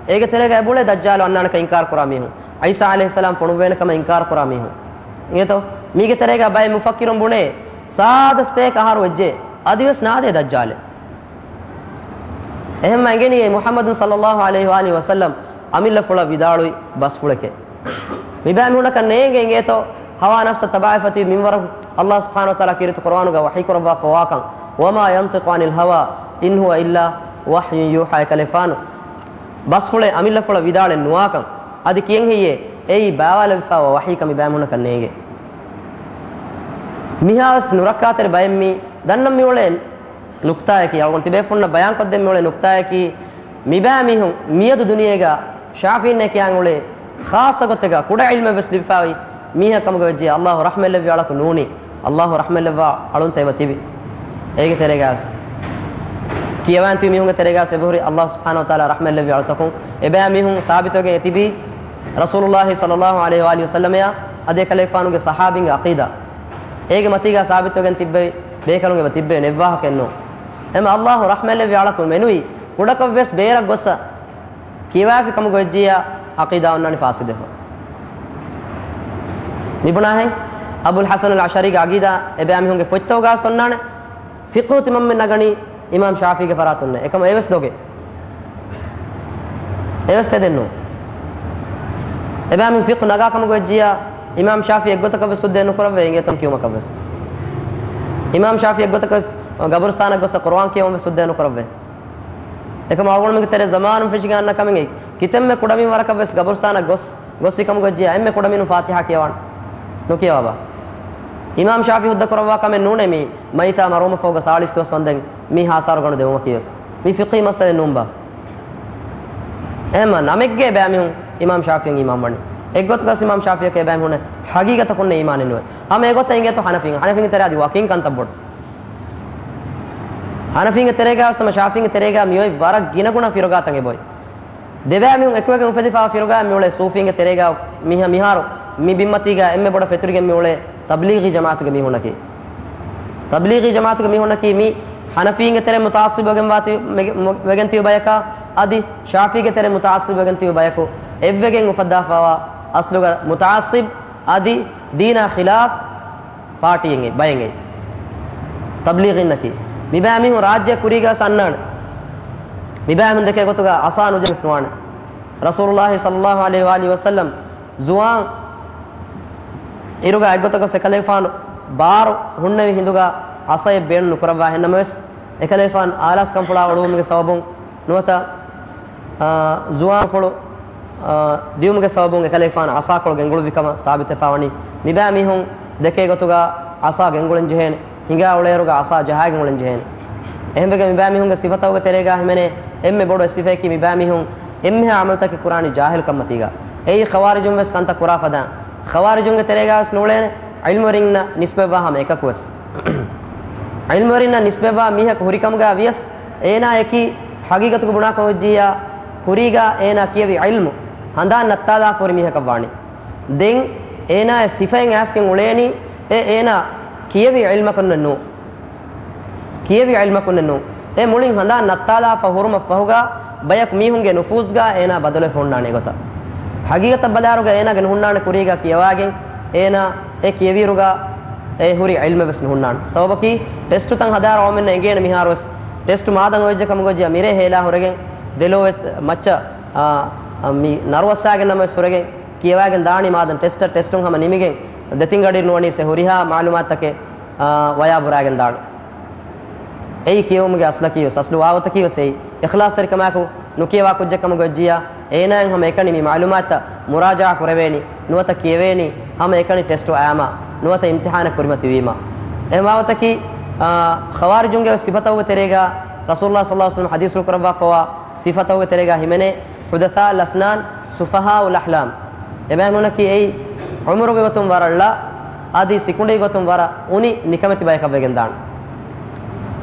އޭގެ ތެރޭގަ އެބުޅޭ ދައްޖާލު އަންނާނެކަން އިންކާރު ކުރާ މީހުން. ޢީސާ ޢަލައިހިއްސަލާމް ފޮނުއްވޭނެ ކަމަށް އިންކާރު ކުރާ މީހުން. އިނގޭތޯ؟ މީގެ ތެރޭގަ ބައެއް މުފައްކިރުން ބުނޭ، ސާދަ ސްޓޭކް އަހަރު ވެއްޖެ، އަދިވެސް ނާދޭ ދައްޖާލެއް. އެހެންމަ އެނގެނީ އެ މުޙައްމަދު ޞައްލައްލާހު ޢަލައިހި ވައާލިހި ވަސައްލަމް އަމިއްލަފުޅަށް ވިދާޅުވި ބަސްފުޅެކޭ. މިބައިމީހުންނަކަށް ނޭނގެ އިނގޭތޯ، ހަވާ ނަފްސަށް ތަބާވެފަ ތިބި މިންވަރަކު ﷲ ސުބްޙާނަހޫ ވަތަޢާލާ ކީރިތި ޤުރުއާނުގަ ވަޙީ ކުރައްވާފަވާކަން، وما ينطق عن الهوى إن هو إلا وحي يوحى އެކަލޭފާނު ބަސްފުޅެއް އަމިއްލަފުޅަށް ވިދާޅެއް ނުވާކަން. އަދި ކިޔެން ހެއްޔޭ؟ އެއީ ބާވާލެވިފައިވާ ވަޙީކަން މިބައިމީހުންނަކަށް ނޭނގޭ. މިހާވެސް ނުރައްކާތެރި ބައެއް މީ ދަންނަން މިއުޅޭ ނުކްތާއަކީ، އަޅުގަނޑު ތިބޭފުންނަށް ބަޔާންކޮށްދޭން މިއުޅޭ ނުކްތާއަކީ، މިބައިމީހުން މިއަދު ދުނިޔޭގަ ޝާފީންނޭ ކިޔާން އުޅޭ ޚާއްޞަ ގޮތެއްގަ ކުޑަ ޢިލްމެއްވެސް ލިބިފައި މީހަކު ކަމުގަ ވެއްޖިއްޔާ، ﷲ ރަޙްމަތްލެއްވި އަޅަކު ނޫނީ، ﷲ ރަޙްމަތްލެއްވާ އަޅުންތައް އެބަ ތިބި. އޭގެ ތެރޭގައިވެސް ކިޔަވާން ތިބި މީހުންގެ ތެރޭގައިވެސް އެބަހުރި ﷲ ސުބްޙާނަހޫ ވަތަޢާލާ ރަޙްމަތްލެއްވި އަޅުތަކުން. އެބައިމީހުން ސާބިތުވެގެން އެތިބީ ރަސޫލުﷲ ޞައްލަﷲ ޢަލައިހި ވައާލިހި ވަސައްލަމަޔާ އަދި އެކަލޭގެފާނުގެ ޞަޙާބީންގެ ޢަޤީދާ. އޭގެ މަތީގަ ސާބިތުވެގެން ތިއްބެވި، ބޭކަލުން އެބަ ތިއްބެވި ނެއްވާހަކައެއްނު. އެމަ ﷲ ރަޙްމަތްލެއްވި އަޅަކު މެނުވީ ކުޑަކޮށްވެސް ބޭރަށް ގޮސް ކިޔަވާފި ކަމުގަ ވެއްޖިއްޔާ، ޢަޤީދާ އޮންނާނީ ފާސިދުވެފަ. މިބުނާހެން އަބުލް ޙަސަނުލް އަޝްޢަރީގެ ޢަޤީދާ އެބައިމީހުންގެ ފޮތްތަކުގައިވެސް އޮންނާނެ. ފިޤުހު ތިމަންމެން ނަގަނީ އިމާމް ޝާފީޢީގެ ފަރާތުންނޭ. އެކަމަ އެވެސް ދޮގެއް. އެވެސް ތެދެއްނޫން. އެބައިމީހުން ފިޤުހު ނަގާ ކަމުގަ ވެއްޖިއްޔާ، އިމާމް ޝާފީޢީ އެއްގޮތަކަށްވެސް ހުއްދައެއް ނުކުރައްވައޭ އިނގޭތޯ ކިޔުމަކަށްވެސް. އިމާމް ޝާފީޢީ އެއްގޮތަކަށްވެސް ގަބުރުސްތާނަށް ގޮސް ޤުރުއާން ކިޔަވަންވެސް ހުއްދައެއް ނުކުރައްވައޭ. އެކަމަ އަޅުގަނޑުމެންގެ ތެރޭ ޒަމާނުން ފެށިގެން އަންނަ ކަމެއް. ކިތަންމެ ކުޑަމިން ވަރަކަށްވެސް ގަބުރުސްތާނަށް ގޮސް، ގޮސް ކަމުގަ ވެއްޖިއްޔާ އެންމެ ކުޑަމިނުން ފާތިޙާ ކިޔަވާނެ. ނުކިޔަވާބާ. އިމާމް ޝާފީޢީ ހުއްދަ ކުރައްވާ ކަމެއް ނޫނޭ މީ މައްޔިތާ މަރުވުމަށްފަހުގަ ސާޅީސް ދުވަސް ވަންދެން މީ ހާސާރު ގަނޑު ދެވުމަކީވެސް. މީ ފިޤުހީ މައްސަލައެއް ނޫންބާ. އެހެންމަ ނަމެއްގައި ބައިމީހުން އިމާމް ޝާފީޢީއަށް އީމާން ވަނީ. އެއްގޮތަކަށް އިމާމް ޝާފީޢީއަކަށް ބައިމީހުންނަށް ޙަޤީޤަތަކުންނެއް އީމާނެއް ނުވޭ. ހަމަ އެގޮތަށް އިނގޭތޯ ޙަނަފީން. ޙަނަފީންގެ ތެރޭ އަދި ވަކިން ކަންތައް ބޮޑު. ޙަނަފީންގެ ތެރޭގައި ވެސް ހަމަ ޝާފީޢީގެ ތެރޭގައި މިއޮތް ވަރަށް ގިނަގުނަ ފިރުގާތައް އެބައޮތް. ދެބައިމީހުން އެކުވެގެން އުފެދިފައިވާ ފިރުގާ މިއުޅޭ ސޫފީންގެ ތެރޭގަ މިހާ-، މިހާރު މި ބިންމަތީގަ އެންމެ ބޮޑަށް ފެތުރިގެން މިއުޅޭ ތަބްލީޣީ ޖަމާޢަތުގެ މީހުންނަކީ. ތަބްލީޣީ ޖަމާޢަތުގެ މީހުންނަކީ މި ޙަނަފީންގެ ތެރެއިން މުތަޢައްޞިބުވެގެން ވާތީ-، މެގެ-، މު-، ވެގެން ތިބި ބަޔަކާ އަދި ޝާފީޢީގެ ތެރެއިން މުތަޢައްޞިބުވެގެން ތިބި ބަޔަކު އެއްވެގެން އުފައްދާފައިވާ އަސްލުގަ މުތަޢައްޞިބު އަދި ދީނާ ޚިލާފް ޕާޓީއެއް ބައެއް ތަބްލީޣީންނަކީ. މިބައިމީހުން ރާއްޖެ ކުރީގަ ވެސް އަންނާނެ. މިބައިމީހުން ދެކޭ ގޮތުގަ އަސާ ނުޖެހި ވެސް ނުވާނެ. ރަސޫލުﷲ ޞައްލަﷲ ޢަލައިހި ވައާލިހި ވަސައްލަމް ޒުވާން އިރުގަ އެއްގޮތަކަށް އެކަލޭގެފާނު ބާރު ހުންނެވި ހިނދުގަ އަސައެއް ބޭނުން ނުކުރައްވާ. އެހެންނަމަވެސް، އެކަލޭގެފާނު އާލާސްކަންފުޅާ އުޅުވުމުގެ ސަބަބުން ނުވަތަ، އާ، ޒުވާންފުޅު، އާ، ދިއުމުގެ ސަބަބުން އެކަލޭގެފާނު އަސާކޮޅު ގެންގުޅުއްވި ކަމަށް ސާބިތުވެފަ ވަނީ. މިބައިމީހުން ދެކޭ ގޮތުގަ އަސާ ގެންގުޅެން ޖެހޭނެ. ހިނގާ އުޅޭއިރުގަ އަސާ ޖަހާގެން އުޅެން ޖެހޭނެ. އެހެންވެގެން މިބައިމީހުންގެ ސިފަތަކުގެ ތެރޭގަ ހިމެނޭ އެންމެ ބޮޑު އެއް ސިފައަކީ މިބައިމީހުން އެންމެހާ ޢަމަލުތަކެއް ކުރާނީ ޖާހިލުކަންމަތީގަ. އެއީ ޚަވާރިޖުން ވެސް ކަންތައް ކުރާ ފަދައިން. ޚަވާރިޖުންގެ ތެރޭގަ ވެސް ނޫޅޭނެ ޢިލްމުވެރިންނަށް ނިސްބަތްވާ ހަމަ އެކަކު ވެސް. ޢިލްމުވެރިންނަށް ނިސްބަތްވާ މީހަކު ހުރިކަމުގަ ވިޔަސް، އޭނާއަކީ ޙަޤީޤަތުގަ ބުނާކަމަށް ވެއްޖިއްޔާ، ކުރީގަ އޭނާ ކިޔެވި ޢިލްމު ހަނދާން ނައްތާލާފަ ހުރި މީހަކަށް ވާނީ. ދެން އޭނާގެ ސިފައިން އައިސްގެން އުޅޭނީ، އެ އޭނާ ކިޔެވި ޢިލްމަކުންނެއް ނޫން. ކިޔެވި ޢިލްމަކުންނެއް ނޫން. އެ މުޅިން ހަނދާން ނައްތާލާފަ ހުރުމަށްފަހުގަ ބަޔަކު މީހުންގެ ނުފޫޒުގަ އޭނާ ބަދަލުވެފަ ހުންނާނެ އެގޮތަށް. ޙަޤީޤަތަށް ބަލާއިރުގަ އޭނާގެ ނުހުންނާނެ ކުރީގަ ކިޔަވާގެން، އޭނާ އެ ކިޔެވިއިރުގަ އެ ހުރި ޢިލްމެއް ވެސް ނުހުންނާނެ. ސަބަބަކީ ޓެސްޓުތައް ހަދާއިރު އަޅުގަނޑުމެންނަށް އެނގޭނެ މިހާރު ވެސް ޓެސްޓު މާދަން އޮވެއްޖެ ކަމުގަ ވެއްޖިއްޔާ މިރޭ ހޭލާ ހުރެގެން ދެލޯ ވެސް މައްޗަށް، އާ، އާ، މި ނަރު އައްސާގެން ނަމަވެސް ހުރެގެން ކިޔަވާގެން ދާނީ މާދަން ޓެސްޓަށް، ޓެސްޓުން ހަމަ ނިމިގެން ދެތިން ގަޑިއިރު ނުވަނީސް އެ ހުރިހާ މަޢުލޫމާތުތަކެއް، އާ، ވަޔާ ބުރާގެން ދާނެ. އެއީ ކިޔެވުމުގެ އަސްލަކީ ވެސް، އަސްލު ވާގޮތަކީ ވެސް އެއީ. އިޚްލާޞްތެރިކަމާއެކު ނުކިޔަވާ ކުއްޖެއް ކަމުގަ ވެއްޖިއްޔާ، އޭނާއަށް ހަމަ އެކަނި މި މަޢުލޫމާތުތައް މުރާޖަޢާ ކުރެވޭނީ، ނުވަތަ ކިޔެވޭނީ، ހަމަ އެކަނި ޓެސްޓު އައީމާ، ނުވަތަ އިމްތިޙާނެއް ކުރިމަތިވީމާ. އެ ވާގޮތަކީ، އާ، ޚަވާރިޖުންގެ ސިފަތަކުގެ ތެރޭގަ ރަސޫލުﷲ ޞައްލަﷲ ޢަލައިހި ވަސައްލަމަ ޙަދީޘް ކުރައްވާފައިވާ ސިފަތަކުގެ ތެރޭގަ ހިމެނޭ، حدثاء الأسنان سفهاء الأحلام. އެބައިމީހުންނަކީ އެއީ ޢުމުރުގެ ގޮތުން ވަރަށް ޅަ، އަދި ސިކުނޑީ ގޮތުން ވަރަށް އުނި ނިކަމެތި ބަޔަކަށް ވެގެން ދާނެ.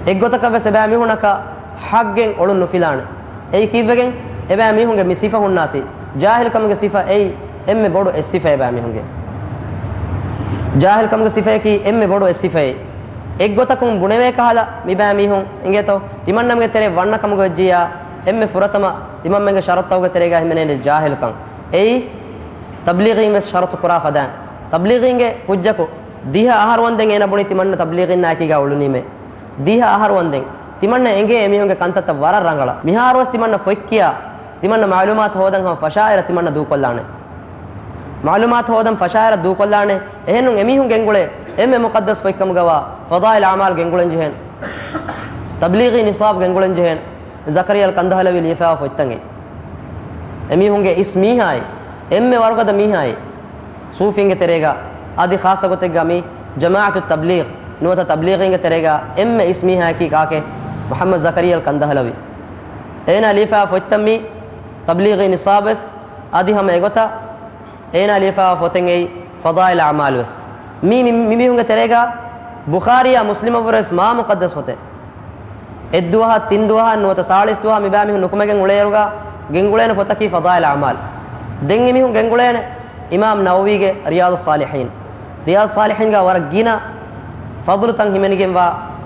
އެއްގޮތަކަށް ވެސް އެބައިމީހުންނަކަށް ޙައްޤެއް އޮޅުން ނުފިލާނެ. އެއީ ކީއްވެގެން؟ އެބައިމީހުންގެ މި ސިފަ ހުންނާތީ، ޖާހިލުކަމުގެ ސިފަ އެއީ އެންމެ ބޮޑު އެއް ސިފައެއް އެބައިމީހުންގެ. ޖާހިލުކަމުގެ ސިފައަކީ އެންމެ ބޮޑު އެއް ސިފައެއް. އެއްގޮތަކުން ބުނެވޭ ކަހަލަ މިބައިމީހުން އިނގޭތޯ، ތިމަންނަމެންގެ ތެރެއަށް ވަންނަ ކަމުގަ ވެއްޖިއްޔާ، އެންމެ ފުރަތަމަ ތިމަންމެންގެ ޝަރުޠުތަކުގެ ތެރޭގަ ހިމެނޭނެ ޖާހިލުކަން. އެއީ ތަބްލީޣީން ވެސް ޝަރުޠު ކުރާ ފަދައިން. ތަބްލީޣީންގެ ކުއްޖަކު ދިހަ އަހަރު ވަންދެން އޭނަ ބުނީ ތިމަންނަ ތަބްލީޣީންނާއެކީގަ އުޅުނީމޭ. ދިހަ އަހަރު ވަންދެން ތިމަންނަ އެނގޭ އެމީހުންގެ ކަންތައްތައް ވަރަށް ރަނގަޅަށް. މިހާރުވެސް ތިމަންނަ ފޮތް ކިޔާ، ތިމަންނަ މަޢުލޫމާތު ހޯދަން ހަމަ ފަށާއިރަށް ތިމަންނަ ދޫކޮށްލާނެ. މަޢުލޫމާތު ހޯދަން ފަށާއިރަށް ދޫކޮށްލާނެ. އެހެންނޫން އެމީހުން ގެންގުޅޭ އެންމެ މުޤައްދަސް ފޮތްކަމުގަވާ ފަޟާއިލް އަޢުމާލް ގެންގުޅެން ޖެހޭނެ. ތަބްލީޣީ ނިޞާބު ގެންގުޅެން ޖެހޭނެ. ޒަކަރިޔާ އަލް ކަންދަހަލަވީ ލިޔެފައިވާ ފޮތްތައް އެއީ. އެމީހުންގެ އިސް މީހާއި އެންމެ ވަރުގަދަ މީހާއި ސޫފީންގެ ތެރޭގަ، އަދި ޚާއްޞަ ގޮތެއްގަ މި ޖަމާޢަތު ތަބްލީޣް ނުވަތަ ތަބްލީޣީންގެ ތެރޭގަ އެންމެ އިސް މީހާއަކީ ކާކޭ؟ މުޙައްމަދު ޒަކަރިއްޔާ އަލް ކަންދަހަލަވީ. އޭނާ ލިޔެފާ ފޮތްތައް މީ ތަބްލީޣީ ނިޞާބުވެސް، އަދި ހަމަ އެގޮތަށް އޭނާ ލިޔެފާ ފޮތެއް އެއީ ފަޟާއިލް އަޢުމާލުވެސް. މީ، މި، މި މީހުންގެ ތެރޭގަ ބުޚާރީއާ މުސްލިމަށްވުރެސް މާ މުޤައްދަސް ފޮތެއް. އެއްދުވަހަށް، ތިން ދުވަހަށް ނުވަތަ ސާޅީސް ދުވަހަށް މިބާ މީހުން ނުކުމެގެން އުޅޭއިރުގަ ގެންގުޅޭނެ ފޮތަކީ ފަޟާއިލް އަޢުމާލް. ދެން އެމީހުން ގެންގުޅޭނެ އިމާމް ނަވަވީގެ ރިޔާޟުއްޞާލިޙީން. ރިޔާޟުއްޞާލިޙީންގަ ވަރަށް ގިނަ ފަޟުލުތައް ހިމެނިގެންވާ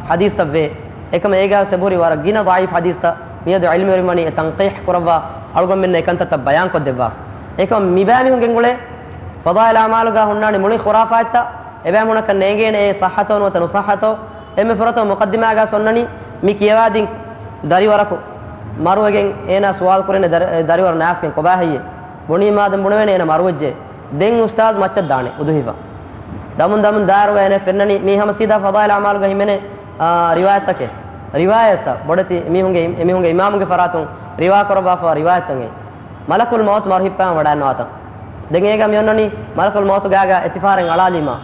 ޙަދީޘްތައްވޭ. އެކަމަ އޭގަ ވެސް އެބަހުރި ވަރަށް ގިނަ ޟަޢީފް ޙަދީޘްތައް. މިއަދު ޢިލްމުވެރިން ވަނީ އެ ތަންޤީޙް ކުރައްވާ އަޅުގަނޑުމެންނަށް އެކަންތައްތައް ބަޔާންކޮށްދެއްވާފަ. އެކަމަ މިބާ މީހުން ގެންގުޅޭ ފަޟާއިލް އަޢުމާލުގަ ހުންނާނެ މުޅި ޚުރާފާތްތައް. އެބައިމީހުނަކަށް ނޭނގޭނެ އެ ޞައްޙަތޯ ނުވަތަ ނުޞައްޙަތޯ. އެންމެ ފުރަތަމަ މުޤައްދިމާގަ އޮންނަނީ މި ކިޔަވާދިން ދަރިވަރަކު މަރުވެގެން އޭނާ ސުވާލު ކުރޭނެ ދަރި، ދަރިވަރު ނާސްގެން ކޮބާ ހެއްޔޭ؟ ބުނީމާ ދެން ބުނެވޭނެ އޭނާ މަރުވެއްޖެ. ދެން އުސްތާޒު މައްޗަށް ދާނެ އުދުހިފަ. ދަމުން ދަމުން ދާއިރުގަ އޭނާ ފެންނަނީ މީ ހަމަ ސީދާ ފަޟާއިލް އަޢުމާލުގަ ހިމެނޭ، އާ، ރިވާޔަތްތަކެއް. ރިވާޔަތްތައް ބޮޑެތި މީހުންގެ، އެމީހުންގެ އިމާމުގެ ފަރާތުން ރިވާ ކުރައްވާފަ ރިވާޔަތްތައް. މަލަކުލް މައުތު މަރު ހިއްޕާ ވަޑައިންނަވާތަން. ދެން އޭގަ މި އޮންނަނީ މަލަކުލް މައުތު ގާގަ އެތިފަހަރެއް އަޅާލީމާ،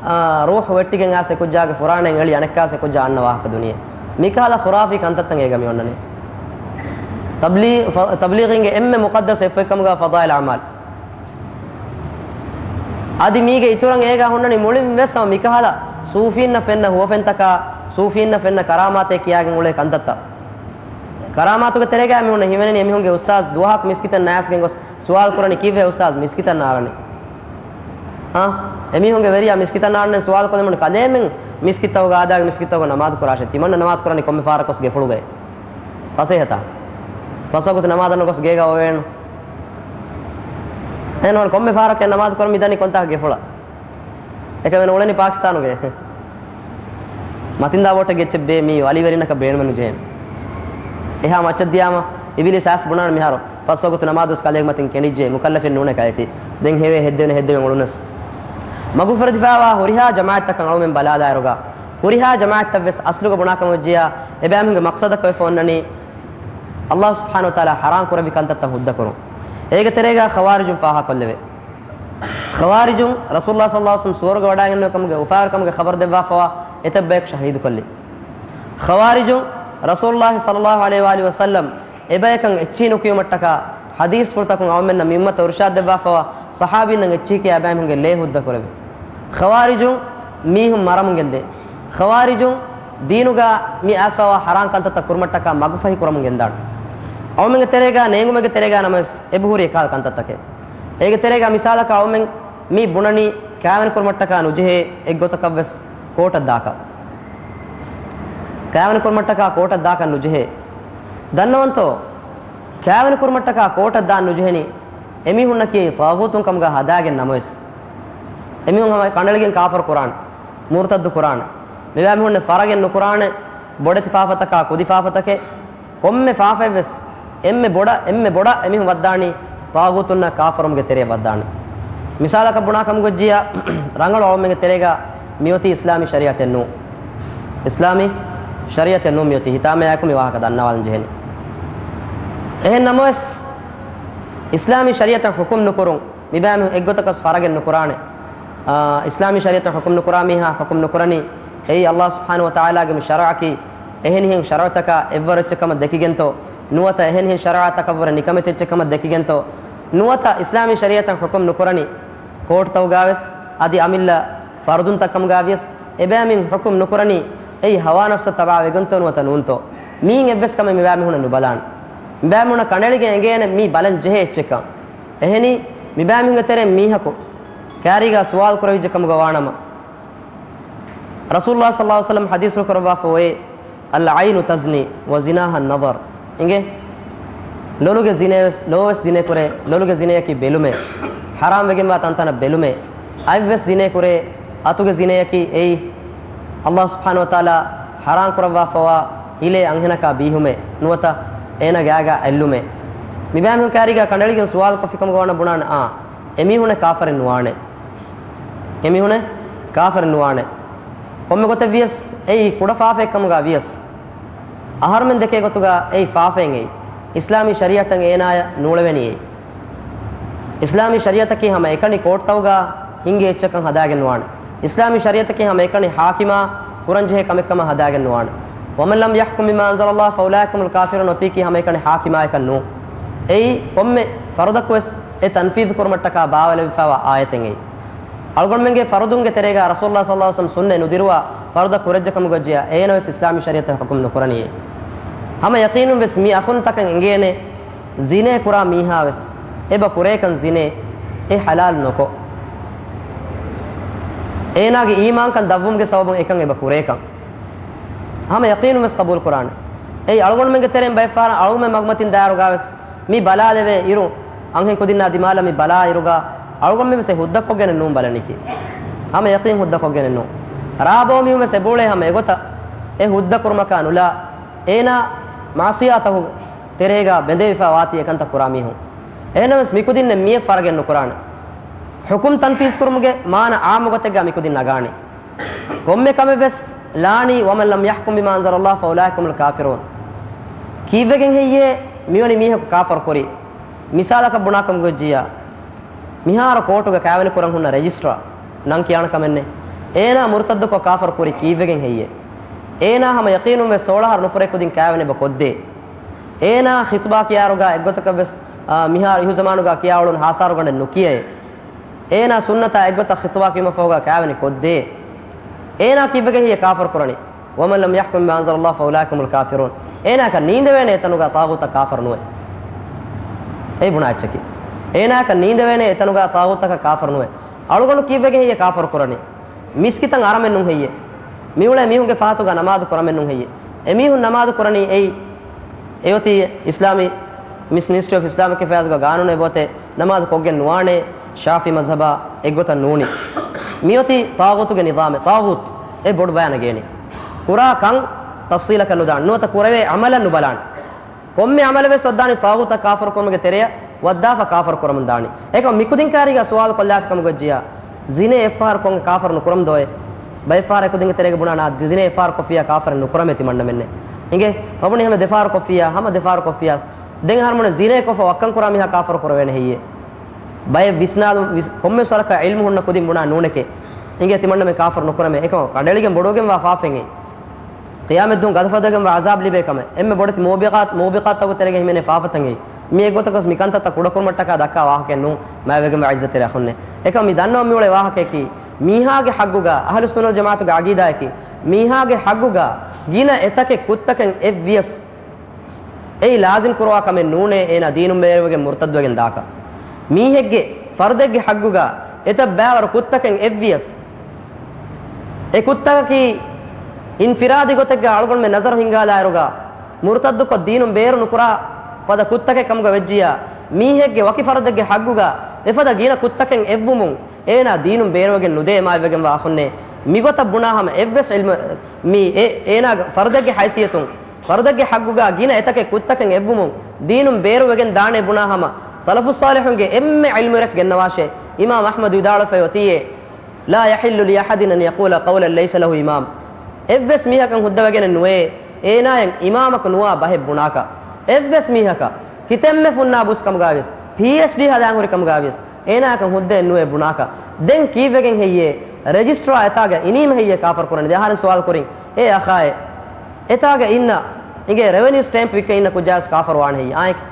އާ، ރޫޙު ވެއްޓިގެން އާސް އެކުއްޖާގެ ފުރާނައިން އެޅި އަނެއްކާސް އެކުއްޖާ އަންނަ ވާހަކަ ދުނިޔެ. މިކަހަލަ ޚުރާފީ ކަންތައްތައް އޭގަ މި އޮންނަނީ. ތަބްލީ، ފަ، ތަބްލީޣީންގެ އެންމެ މުޤައްދަސް އެއް ފޮތްކަމުގަ ފަޟާއިލް އަޢުމާލް. އަދި މީގެ އިތުރަށް އޭގަ ހުންނަނީ މުޅިން ވެސް ހަމަ މިކަހަލަ ސޫފީންނަށް ފެންނަ ހުވަފެންތަކާ، ސޫފީންނަށް ފެންނަ ކަރާމާތޭ ކިޔާގެން އުޅޭ ކަންތައްތައް. ކަރާމާތުގެ ތެރޭގަ މީހުންނަށް ހިމެނެނީ އެމީހުންގެ އުސްތާޒު ދުވަހަކު މިސްކިތަށް ނާސްގެން ގޮސް ސުވާލު ކުރަނީ ކީއްވެ އުސްތާޒު މިސްކިތަށް ނާރަނީ؟ އާ، އެމީހުންގެ ވެރިޔާ މިސްކިތަށް ނާންނެން ސުވާލު ކޮށްލެމުނު ކަލޭމެން މިސްކިތްތަކުގަ އާދާގެ މިސްކިތްތަކުގަ ނަމާދު ކުރާށޭ. ތިމަންނަ ނަމާދު ކުރަނީ ކޮންމެ ފަހަރަކު ގެފުޅުގައި؟ ފަސޭހަތާ؟ ފަސްވަގުތު ނަމާދަށް ނުގޮސް ގޭގަ އޮވޭނު. އެހެން ކޮންމެ ފަހަރަކު ނަމާދު ކުރަން މިދަނީ ކޮންތާ ގެފުޅަށް؟ އެކަމެއް އުޅެނީ ޕާކިސްތާނުގައި. މަތިންދާ ބޯޓެއް ގެއްޗެއް ބޭ މީ ވަލިވެރިންނަކަށް ބޭނުމެއް ނުޖެހޭނެ. އެހާ މައްޗަށް ދިޔާމަ އިބިލީސް އައިސް ބުނާނެ މިހާރު ފަސް ވަގުތު ނަމާދުވެސް ކަލޭގެ މަތިން ކެނޑިއްޖެ، މުކައްލަފެއް ނޫނޭ ކައެތި. ދެން ހެވޭ ހެއްދެވެނެ ހެއްދެވެން އުޅުނަސް. މަގުފުރެދިފާވާ ހުރިހާ ޖަމާޢަތްތަކަށް އަޅުމެން ބަލާލާއިރުގަ ހުރިހާ ޖަމާޢަތްތައްވެސް އަސްލުގަ ބުނާކަމަށް ވެއްޖިއްޔާ އެބައިމީހުންގެ މަޤްޞަދަކަށް ވެފަ އޮންނަނީ ﷲ ސުބްޙާނަހޫ ވަތަޢާލާ ޙަރާމް ކުރެއްވި ކަންތައްތައް ހުއްދަކުރުން. އޭގެ ތެރޭގަ ޚަވާރިޖުން ފާހަގަކޮށްލެވޭ. ޚަވާރިޖުން ރަސޫލުﷲ ޞައްލަﷲ ޢަލައިހި ވަސައްލަމް ސުވަރުގެ ވަޑައިގެންނެވި ކަމުގެ އުފާވެރިކަމުގެ ޚަބަރު ދެއްވާފަވާ އެތައް ބަޔަކު ޝަހީދުކޮށްލި. ޚަވާރިޖުން ރަސޫލުﷲ ޞައްލަﷲ ޢަލައިހި ވައާލިހި ވަސައްލަމް އެބަޔަކަށް އެއްޗިހި ނުކިޔުމަށްޓަކާ ޙަދީޘްފުޅުތަކުން އަޅުމެންނަށް މި އުއްމަތަށް އިރުޝާދު ދެއްވާފަވާ ޞަޙާބީންނަށް އެއްޗިހި ކިޔާ އެބައިމީހުންގެ ލޭ ހުއްދަ ކުރެވި. ޚަވާރިޖުން މީހުން މަރަމުން ގެންދޭ. ޚަވާރިޖުން ދީނުގަ މި އައިސްފަވާ ޙަރާން ކަންތައްތައް ކުރުމަށްޓަކާ މަގުފަހި ކުރަމުން ގެންދާނެ. އަޅުމެންގެ ތެރޭގަ ނޭނގުމެއްގެ ތެރޭގަ ނަމަވެސް އެބަހުރި އެކަހަލަ ކަންތައްތަކެއް. އޭގެ ތެރޭގަ މިސާލަކަށް އަޅުމެން މި ބުނަނީ ކާވެނި ކުރުމަށްޓަކާ ނުޖެހޭ އެއްގޮތަކަށްވެސް ކޯޓަށް ދާކަށް. ކާވެނި ކުރުމަށްޓަކާ ކޯޓަށް ދާކަށް ނުޖެހޭ. ދަންނަވަންތޯ؟ ކާވެނި ކުރުމަށްޓަކާ ކޯޓަށް ދާން ނުޖެހެނީ އެމީހުންނަކީ ޠާޣޫތުން ކަމުގަ ހަދާގެން ނަމަވެސް، އެމީހުން ހަމަ ކަނޑައެޅިގެން ކާފަރު ކުރާނެ، މުރުތައްދު ކުރާނެ، މިބައިމީހުންނެއް ފަރަގެއް ނުކުރާނެ، ބޮޑެތި ފާފަތަކާ ކުދި ފާފަތަކެއް، ކޮންމެ ފާފައެއްވެސް އެންމެ ބޮޑަށް، އެންމެ ބޮޑަށް އެމީހުން ވައްދާނީ ޠާޣޫތުންނަށް ކާފަރުވުމުގެ ތެރެއަށް ވައްދާނީ. މިސާލަކަށް ބުނާކަމުގައްޖިޔާ، ރަނގަޅު އަޅުމެންގެ ތެރޭގަ މިއޮތީ އިސްލާމީ ޝަރީޢަތެއް ނޫން. އިސްލާމީ ޝަރީޢަތެއް ނޫން މިއޮތީ. ހިތާމަޔާއެކު މި ވާހަކަ ދަންނަވާލަން ޖެހެނީ. އެހެން ނަމަވެސް، އިސްލާމީ ޝަރީޢަތަށް ޙުކުމް ނުކުރުން، މިބައިމީހުން އެއްގޮތަކަސް ފަރަގެއް ނުކުރާނެ. އާ، އިސްލާމީ ޝަރީޢަތަށް ޙުކުމް ނުކުރާ މީހާ ޙުކުމް ނުކުރަނީ، އެއީ ﷲ ސުބްޙާނަހޫ ވަތަޢާލާގެ މި ޝަރުޢަކީ އެހެނިހެން ޝަރުޢުތަކާ އެއްވަރު އެއްޗެއް ކަމަށް ދެކިގެންތޯ، ނުވަތަ އެހެނިހެން ޝަރުޢާތަކަށްވުރެ ނިކަމެތި އެއްޗެއް ކަމަށް ދެކިގެންތޯ، ނުވަތަ އިސްލާމީ ޝަރީޢަތަށް ޙުކުމް ނުކުރަނީ، ކޯޓުތަކުގާވެސް އަދި އަމިއްލަ ފަރުދުންތައް ކަމުގާވިޔަސް އެބައިމީހުން ޙުކުމް ނުކުރަނީ، އެއީ ހަވާ ނަފްސަށް ތަބާވެގެންތޯ ނުވަތަ ނޫންތޯ؟ މީން އެއްވެސް ކަމެއް މިބައިމީހުންނަށް ނުބަލާނެ. މިބައިމީހުންނަށް ކަނޑައެޅިގެން އެނގޭނެ މީ ބަލަން ޖެހޭ އެއްޗެއްކަން. އެހެނީ، މިބައިމީހުންގެ ތެރެއިން މީހަކު ކާރީގާ ސުވާލު ކުރެވިއްޖެ ކަމުގަ ވާނަމަ، ރަސޫލުﷲ ޞައްލަﷲ ޢަލައިހި ވަސައްލަމަ ޙަދީޘްފުޅު ކުރައްވާފަ އޮތް، "العين تزني وزناها النظر" އިނގޭ. ލޮލުގެ ޒިނޭވެސް، ލޯވެސް ޒިނޭ ކުރޭ، ލޮލުގެ ޒިނޭއަކީ ބެލުމޭ. ޙަރާމް ވެގެންވާ ތަންތަނަށް ބެލުމޭ. އަތްވެސް ޒިނޭ ކުރޭ، އަތުގެ ޒިނޭއަކީ އެއީ ﷲ ސުބްޙާނަހޫ ވަތަޢާލާ ޙަރާމް ކުރައްވާފަވާ ހިލޭ އަންހެނަކާ ބީހުމޭ، ނުވަތަ އޭނާ ގާގާ އެއްލުމޭ. މިބައިމީހުން ކާރީގާ ކަނޑައެޅިގެން ސުވާލު ކޮށްފި ކަމުގަ ވާނަމަ ބުނާނެ، އާ، އެމީހުނެއް ކާފަރެއް ނުވާނެ. އެމީހުނެއް ކާފަރެއް ނުވާނެ. ކޮންމެ ގޮތެއް ވިޔަސް، އެއީ ކުޑަ ފާފައެއް ކަމުގަ ވިޔަސް، އަހަރުމެން ދެކޭ ގޮތުގަ އެއީ ފާފައެއް އެއީ. އިސްލާމީ ޝަރީޢަތަށް އޭނާޔަށް ނޫޅެވެނީ އެއީ. އިސްލާމީ ޝަރީޢަތަކީ ހަމަ އެކަނި ކޯޓްތަކުގަ ހިނގޭ އެއްޗަކަށް ހަދާގެން ނުވާނެ. އިސްލާމީ ޝަރީޢަތަކީ ހަމަ އެކަނި ޙާކިމާ ކުރަންޖެހޭ ކަމެއްކަމަށް ހަދާގެން ނުވާނެ. ومن لم يحكم بما أنزل الله فأولئك هم الكافرون އޮތީކީ ހަމަ އެކަނި ޙާކިމާޔަކަށް ނޫން. އެއީ ކޮންމެ ފަރުދަކުވެސް އެ ތަންފީޛު ކުރުމަށްޓަކާ ބާވައިލެވިފައިވާ އާޔަތެއް އެއީ. އަޅުގަނޑުމެންގެ ފަރުދުންގެ ތެރޭގަ ރަސޫލުﷲ ޞައްލަﷲ ޢަލައިހި ވަސައްލަމަ ސުންނަތް ނުދިރުވާ ފަރުދަ ކުރެއްޖެ ކަމުގަ ޖިޔާ އޭނަވެސް އިސްލާމީ ޝަރީޢަތަށް ޙުކުމް ނުކުރަނީ. ހަމަ ޔަޤީނުންވެސް މި އަޚުންތަކަށް އެނގޭނެ، ޒިނޭ ކުރާ މީހާވެސް އެބަ ކުރޭކަން ޒިނޭ އެ ޙަލާލު ނުކޮށް، އޭނާގެ އީމާންކަން ދަށްވުމުގެ ސަބަބުން އެކަން އެބަ ކުރޭކަން ހަމަ ޔަޤީނުންވެސް ޤަބޫލު ކުރާނެ. އެއީ އަޅުގަނޑުމެންގެ ތެރެއިން ބައެއްފަހަރަށް އަޅުގަނޑުމެން މަގުމަތިން ދާއިރުގަވެސް މި ބަލާލެވޭ އިރު، އަންހެން ކުދިންނާ ދިމާލަށް މި ބަލާ އިރުގަ އަޅުގަނޑުމެންވެސް އެ ހުއްދަކޮށްގެނެއް ނޫން ބަލަނީކީ. ހަމަ ޔަޤީން ހުއްދަކޮށްގެނެއް ނޫން. ރާ ބޯ މީހުންވެސް އެބައުޅޭ ހަމަ އެގޮތަށް އެ ހުއްދަ ކުރުމަކާ ނުލާ، އޭނާ މަޢުޞިޔާތަކުގެ ތެރޭގަ ބެނދެވިފަ ވާތީ އެކަންތައް ކުރާ މީހުން. އެހެންނަމަވެސް މިކުދިންނެއް މިއެއް ފަރަގެއް ނުކުރާނެ. ޙުކުމް ތަންފީޒު ކުރުމުގެ މާނަ ޢާއްމު ގޮތެއްގަ މިކުދިން ނަގާނީ. ކޮންމެ ކަމެއްވެސް ލާނީ، ومن لم يحكم بما أنزل الله فأولئك هم الكافرون. ކީއްވެގެން ހެއްޔޭ މިވެނި މީހަކު ކާފަރު ކުރީ؟ މިސާލަކަށް ބުނާކަމުގަ ޖިޔާ، މިހާރު ކޯޓުގަ ކާވެނި ކުރަން ހުންނަ ރެޖިސްޓްރާ، ނަން ކިޔާނެ ކަމެއް ނެތް. އޭނާ މުރުތައްދުކޮށް ކާފަރު ކުރީ ކީއްވެގެން ހެއްޔޭ؟ އޭނާ ހަމަ ޔަޤީނުންވެސް ސޯޅަ އަހަރު ނުފުރޭ ކުދިން ކާވެނި އެބަ ކޮށްދޭ. އޭނާ ޚިޠުބާ ކިޔާއިރުގަ އެއްގޮތަކަށްވެސް، އާ، މިހާރު އިހުޒަމާނުގަ ކިޔާއުޅުނު ހާސާރުގަނޑެއް ނުކިޔައޭ. އޭނާ ސުންނަތާ އެއްގޮތަށް ޚިޠުބާ ކިޔުމަށްފަހުގަ ކާވެނި ކޮށްދޭ. އޭނާ ކީއްވެގެން ހެއްޔޭ ކާފަރު ކުރަނީ؟ ومن لم يحكم بما أنزل الله فأولئك هم الكافرون. އޭނާއަކަށް ނީނދެވޭނެ އެތަނުގަ ޠާޣޫތަށް ކާފަރު ނުވެ. އެއީ ބުނާ އެއްޗަކީ. އޭނާއަކަށް ނީނދެވޭނެ އެތަނުގަ ޠާޣޫތަކަށް ކާފަރު ނުވެ. އަޅުގަނޑު ކީއްވެގެން ހެއްޔޭ ކާފަރު ކުރަނީ؟ މިސްކިތަށް އަރަމެއް ނޫން ހެއްޔޭ؟ މިއުޅޭ މީހުންގެ ފަހަތުގަ ނަމާދު ކުރަމެއް ނޫން ހެއްޔޭ؟ އެމީހުން ނަމާދު ކުރަނީ އެއީ، އެއޮތީ އިސްލާމީ، މިސް މިނިސްޓްރީ އޮފް އިސްލާމިކް އެފެއާޒްގެ ގާނޫނެއް އެބައޮތޭ ނަމާދު ކޮށްގެން ނުވާނޭ، ޝާފި މަޒްހަބާ އެއްގޮތަށް ނޫނީ. މިއޮތީ ޠާޣޫތުގެ ނިޒާމެއް. ޠާޣޫތު އެ ބޮޑު ބަޔާނެއް ގޭނީ. ކުރާ ކަން ތަފްސީލަކަށް ނުދާން، ނުވަތަ ކުރެވޭ ޢަމަލަށް ނުބަލާން. ކޮންމެ ޢަމަލެއް ވެސް ވައްދާނީ ޠާޣޫތަށް ކާފަރު ކުރުމުގެ ތެރެއަށް ވައްދާފަ ކާފަރު ކުރަމުން ދާނީ. އެކަމް މިކުދިން ކާރީގަ ސުވާލު ކޮށްލާފި ކަމުގަ ޖިޔާ، ޒިނޭ އެއްފަހަރު ކޮން ކާފަރު ނުކުރަމުން ދޯއޭ؟ ބައެއްފަހަރަށް ކުދިންގެ ތެރޭގަ ބުނާ ނާ ޒިނޭ އެއްފަހަރު ކޮށްފިއްޔާ ކާފަރެއް ނުކުރަމޭ ތިމަންނަމެންނެއް. އިނގޭ؟ މަ ބުނީ ހަމަ ދެފަހަރު ކޮށްފިއްޔާ، ހަމަ ދެފަހަރު ކޮށްފިއްޔާ. ދެން އަހަރުމެން ޒިނޭ ކޮށްފަ ވައްކަން ކުރާ މީހާ ކާފަރު ކުރެވޭނެ ހެއްޔޭ؟ ބައެއް ވިސްނާލުން ވިސް-، ކޮންމެސް ވަރަކަށް ޢިލްމު ހުންނަ ކުދިން ބުނާ ނޫނެކޭ. އިނގޭ ތިމަންނަމެން ކާފަރު ނުކުރަމޭ. އެކަމަކު ކަނޑައެޅިގެން ބޮޑުވެގެންވާ ފާފައެއް އެއީ. ޤިޔާމަތްދުވަހު ގަދަފަދަގެންވާ ޢަޒާބް ލިބޭ ކަމެއް. އެންމެ ބޮޑެތި މޫބިޤާތް، މޫބިޤާތްތަކުގެ ތެރޭގަ ހިމެނޭ ފާފަތައް އެއީ. މި އެއްގޮތަކަށް ވެސް މިކަންތައްތައް ކުޑަކުރުމަށްޓަކާ ދައްކާ ވާހަކައެއް ނޫން، މާތްވެގެންވާ ޢިއްޒަތްތެރި އަޚުންނޭ. އެކަމް މި ދަންނަވަން މިއުޅޭ ވާހަކަޔަކީ، މީހާގެ ޙައްގުގަ، އަހްލުއްސުންނަ ވަލްޖަމާޢަތުގެ ޢަޤީދާއަކީ، މީހާގެ ޙައްގުގަ ގިނަ އެތަކެއް ކުށްތަކެއް އެއްވިޔަސް، އެއީ ލާޒިމް ކުރުވާ ކަމެއް ނޫނޭ، އޭނާ ދީނުން ބޭރުވެގެން މުރުތައްދުވެގެން ދާކަށް. މީހެއްގެ، ފަރުދެއްގެ ޙައްގުގަ އެތައް ބައިވަރު ކުށްތަކެއް އެއްވިޔަސް، އެ ކުށްތަކަކީ އިންފިރާދީ ގޮތެއްގަ އަޅުގަނޑުމެން ނަޒަރު ހިންގާލާއިރުގަ، މުރުތައްދުކޮށް ދީނުން ބޭރު ނުކުރާ ފަދަ ކުށްތަކެއް ކަމުގަ ވެއްޖިއްޔާ، މީހެއްގެ ވަކި ފަރުދެއްގެ ޙައްގުގަ އެފަދަ ގިނަ ކުށްތަކެއް އެއްވުމުން، އޭނާ ދީނުން ބޭރުވެގެން ނުދޭ މާތްވެގެންވާ އަޚުންނޭ. މިގޮތަށް ބުނާ ހަމަ އެއްވެސް ޢިލްމު، މީ އެ، އޭނާގެ ފަރުދެއްގެ ހައިސިއްޔަތުން، ފަރުދެއްގެ ޙައްގުގަ ގިނަ އެތަކެއް ކުށްތަކެއް އެއްވުމުން ދީނުން ބޭރުވެގެން ދާނޭ ބުނާ ހަމަ، ސަލަފުއްޞާލިޙުންގެ އެންމެ ޢިލްމުވެރިޔަކު ގެންނަވާށޭ، އިމާމް އަޙްމަދު ވިދާޅުވެފައި އޮތީއޭ، لا يحل لأحد أن يقول قولا ليس له إمام. އެއްވެސް މީހަކަށް ހުއްދަވެގެނެއް ނުވޭ، އޭނާޔަށް އިމާމަކު ނުވާ ބަހެއް ބުނާކަށް. އެއްވެސް މީހަކަށް، ކިތަންމެ ފުންނާ ބުސް ކަމުގަވިޔަސް، ޕީއެޗްޑީ ހަދާން ހުރި ކަމުގަވިޔަސް، އޭނާޔަކަށް ހުއްދައެއް ނުވޭ ބުނާކަށް. ދެން ކީއްވެގެން ހެއްޔޭ؟ ރެޖިސްޓްރާ އެތާގަ އިނީމަ ހެއްޔޭ ކާފަރު ކުރަނީ؟ ދެ އަހަރެން ސުވާލު ކުރިން. އޭ އަޚާއޭ، އެތާގަ އިންނަ އިނގޭ ރެވެނިއު ސްޓޭމްޕް ވިއްކަ އިންނަ ކުއްޖާވެސް ކާފަރު ވާނެ ހެއްޔޭ؟ އާނއެކެ.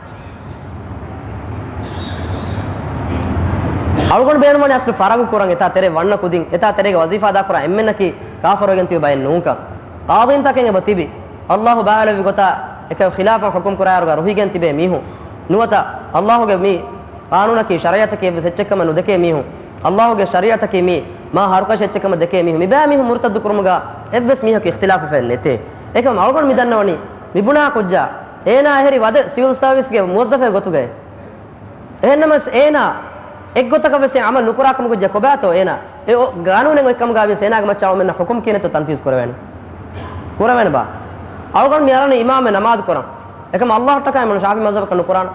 އަޅުގަނޑު ބޭނުންވަނީ އަސްލު ފަރަގު ކުރަން، އެތާ ތެރޭ ވަންނަ ކުދިން، އެތާ ތެރޭގަ ވަޒީފާ އަދާކުރާ އެންމެންނަކީ ކާފަރުވެގެން ތިބި ބައެއް ނޫންކަން. ޤާޟީންތަކެއް އެބަ ތިބި. ﷲ ބާވައިލެއްވި ގޮތާ އެކަށް ޚިލާފަށް ޙުކުމް ކުރާއިރުގަ ރުހިގެން ތިބޭ މީހުން. ނުވަތަ ﷲގެ މި ޤާނޫނަކީ، ޝަރީޢަތަކީ އެއްވެސް އެއްޗެއްކަމަށް ނުދެކޭ މީހުން، ﷲގެ ޝަރީޢަތަކީ މީ މާ ހަރުކަށި އެއްޗެއްކަމަށް ދެކޭ މީހުން، މިބައިމީހުން މުރުތައްދު ކުރުމުގަ އެއްވެސް މީހަކު އިޚްތިލާފްވެފައެއް ނެތޭ. އެކަމް އަޅުގަނޑު މި ދަންނަވަނީ، މި ބުނާ ކުއްޖާ، އޭނާ އެހެރީ ވަދެ ސިވިލް ސާވިސްގެ މުވައްޒަފެއް ގޮތުގައި. އެހެންނަމަވެސް އޭނާ އެއްގޮތަކަށް ވެސް އެ ޢަމަލު ނުކުރާ ކަމަކު ޖެ ކޮބާތޯ އޭނާ އެ އޮ-، ގާނޫނެއް އޮތް ކަމުގަ ވިޔަސް އޭނާގެ މައްޗަށް އަޅުމެންނަށް ޙުކުމް ކިހިނެއްތޯ ތަންފީޒު ކުރެވޭނެ؟ ކުރެވޭނެ ބާ؟ އަޅުގަނޑު މި އަރަނީ އިމާމެއް ނަމާދު ކުރަން. އެކަމް ﷲ އަށްޓަކާ އިމާމް ޝާފިޢީ މަޒްހަބަކަށް ނުކުރާނެ.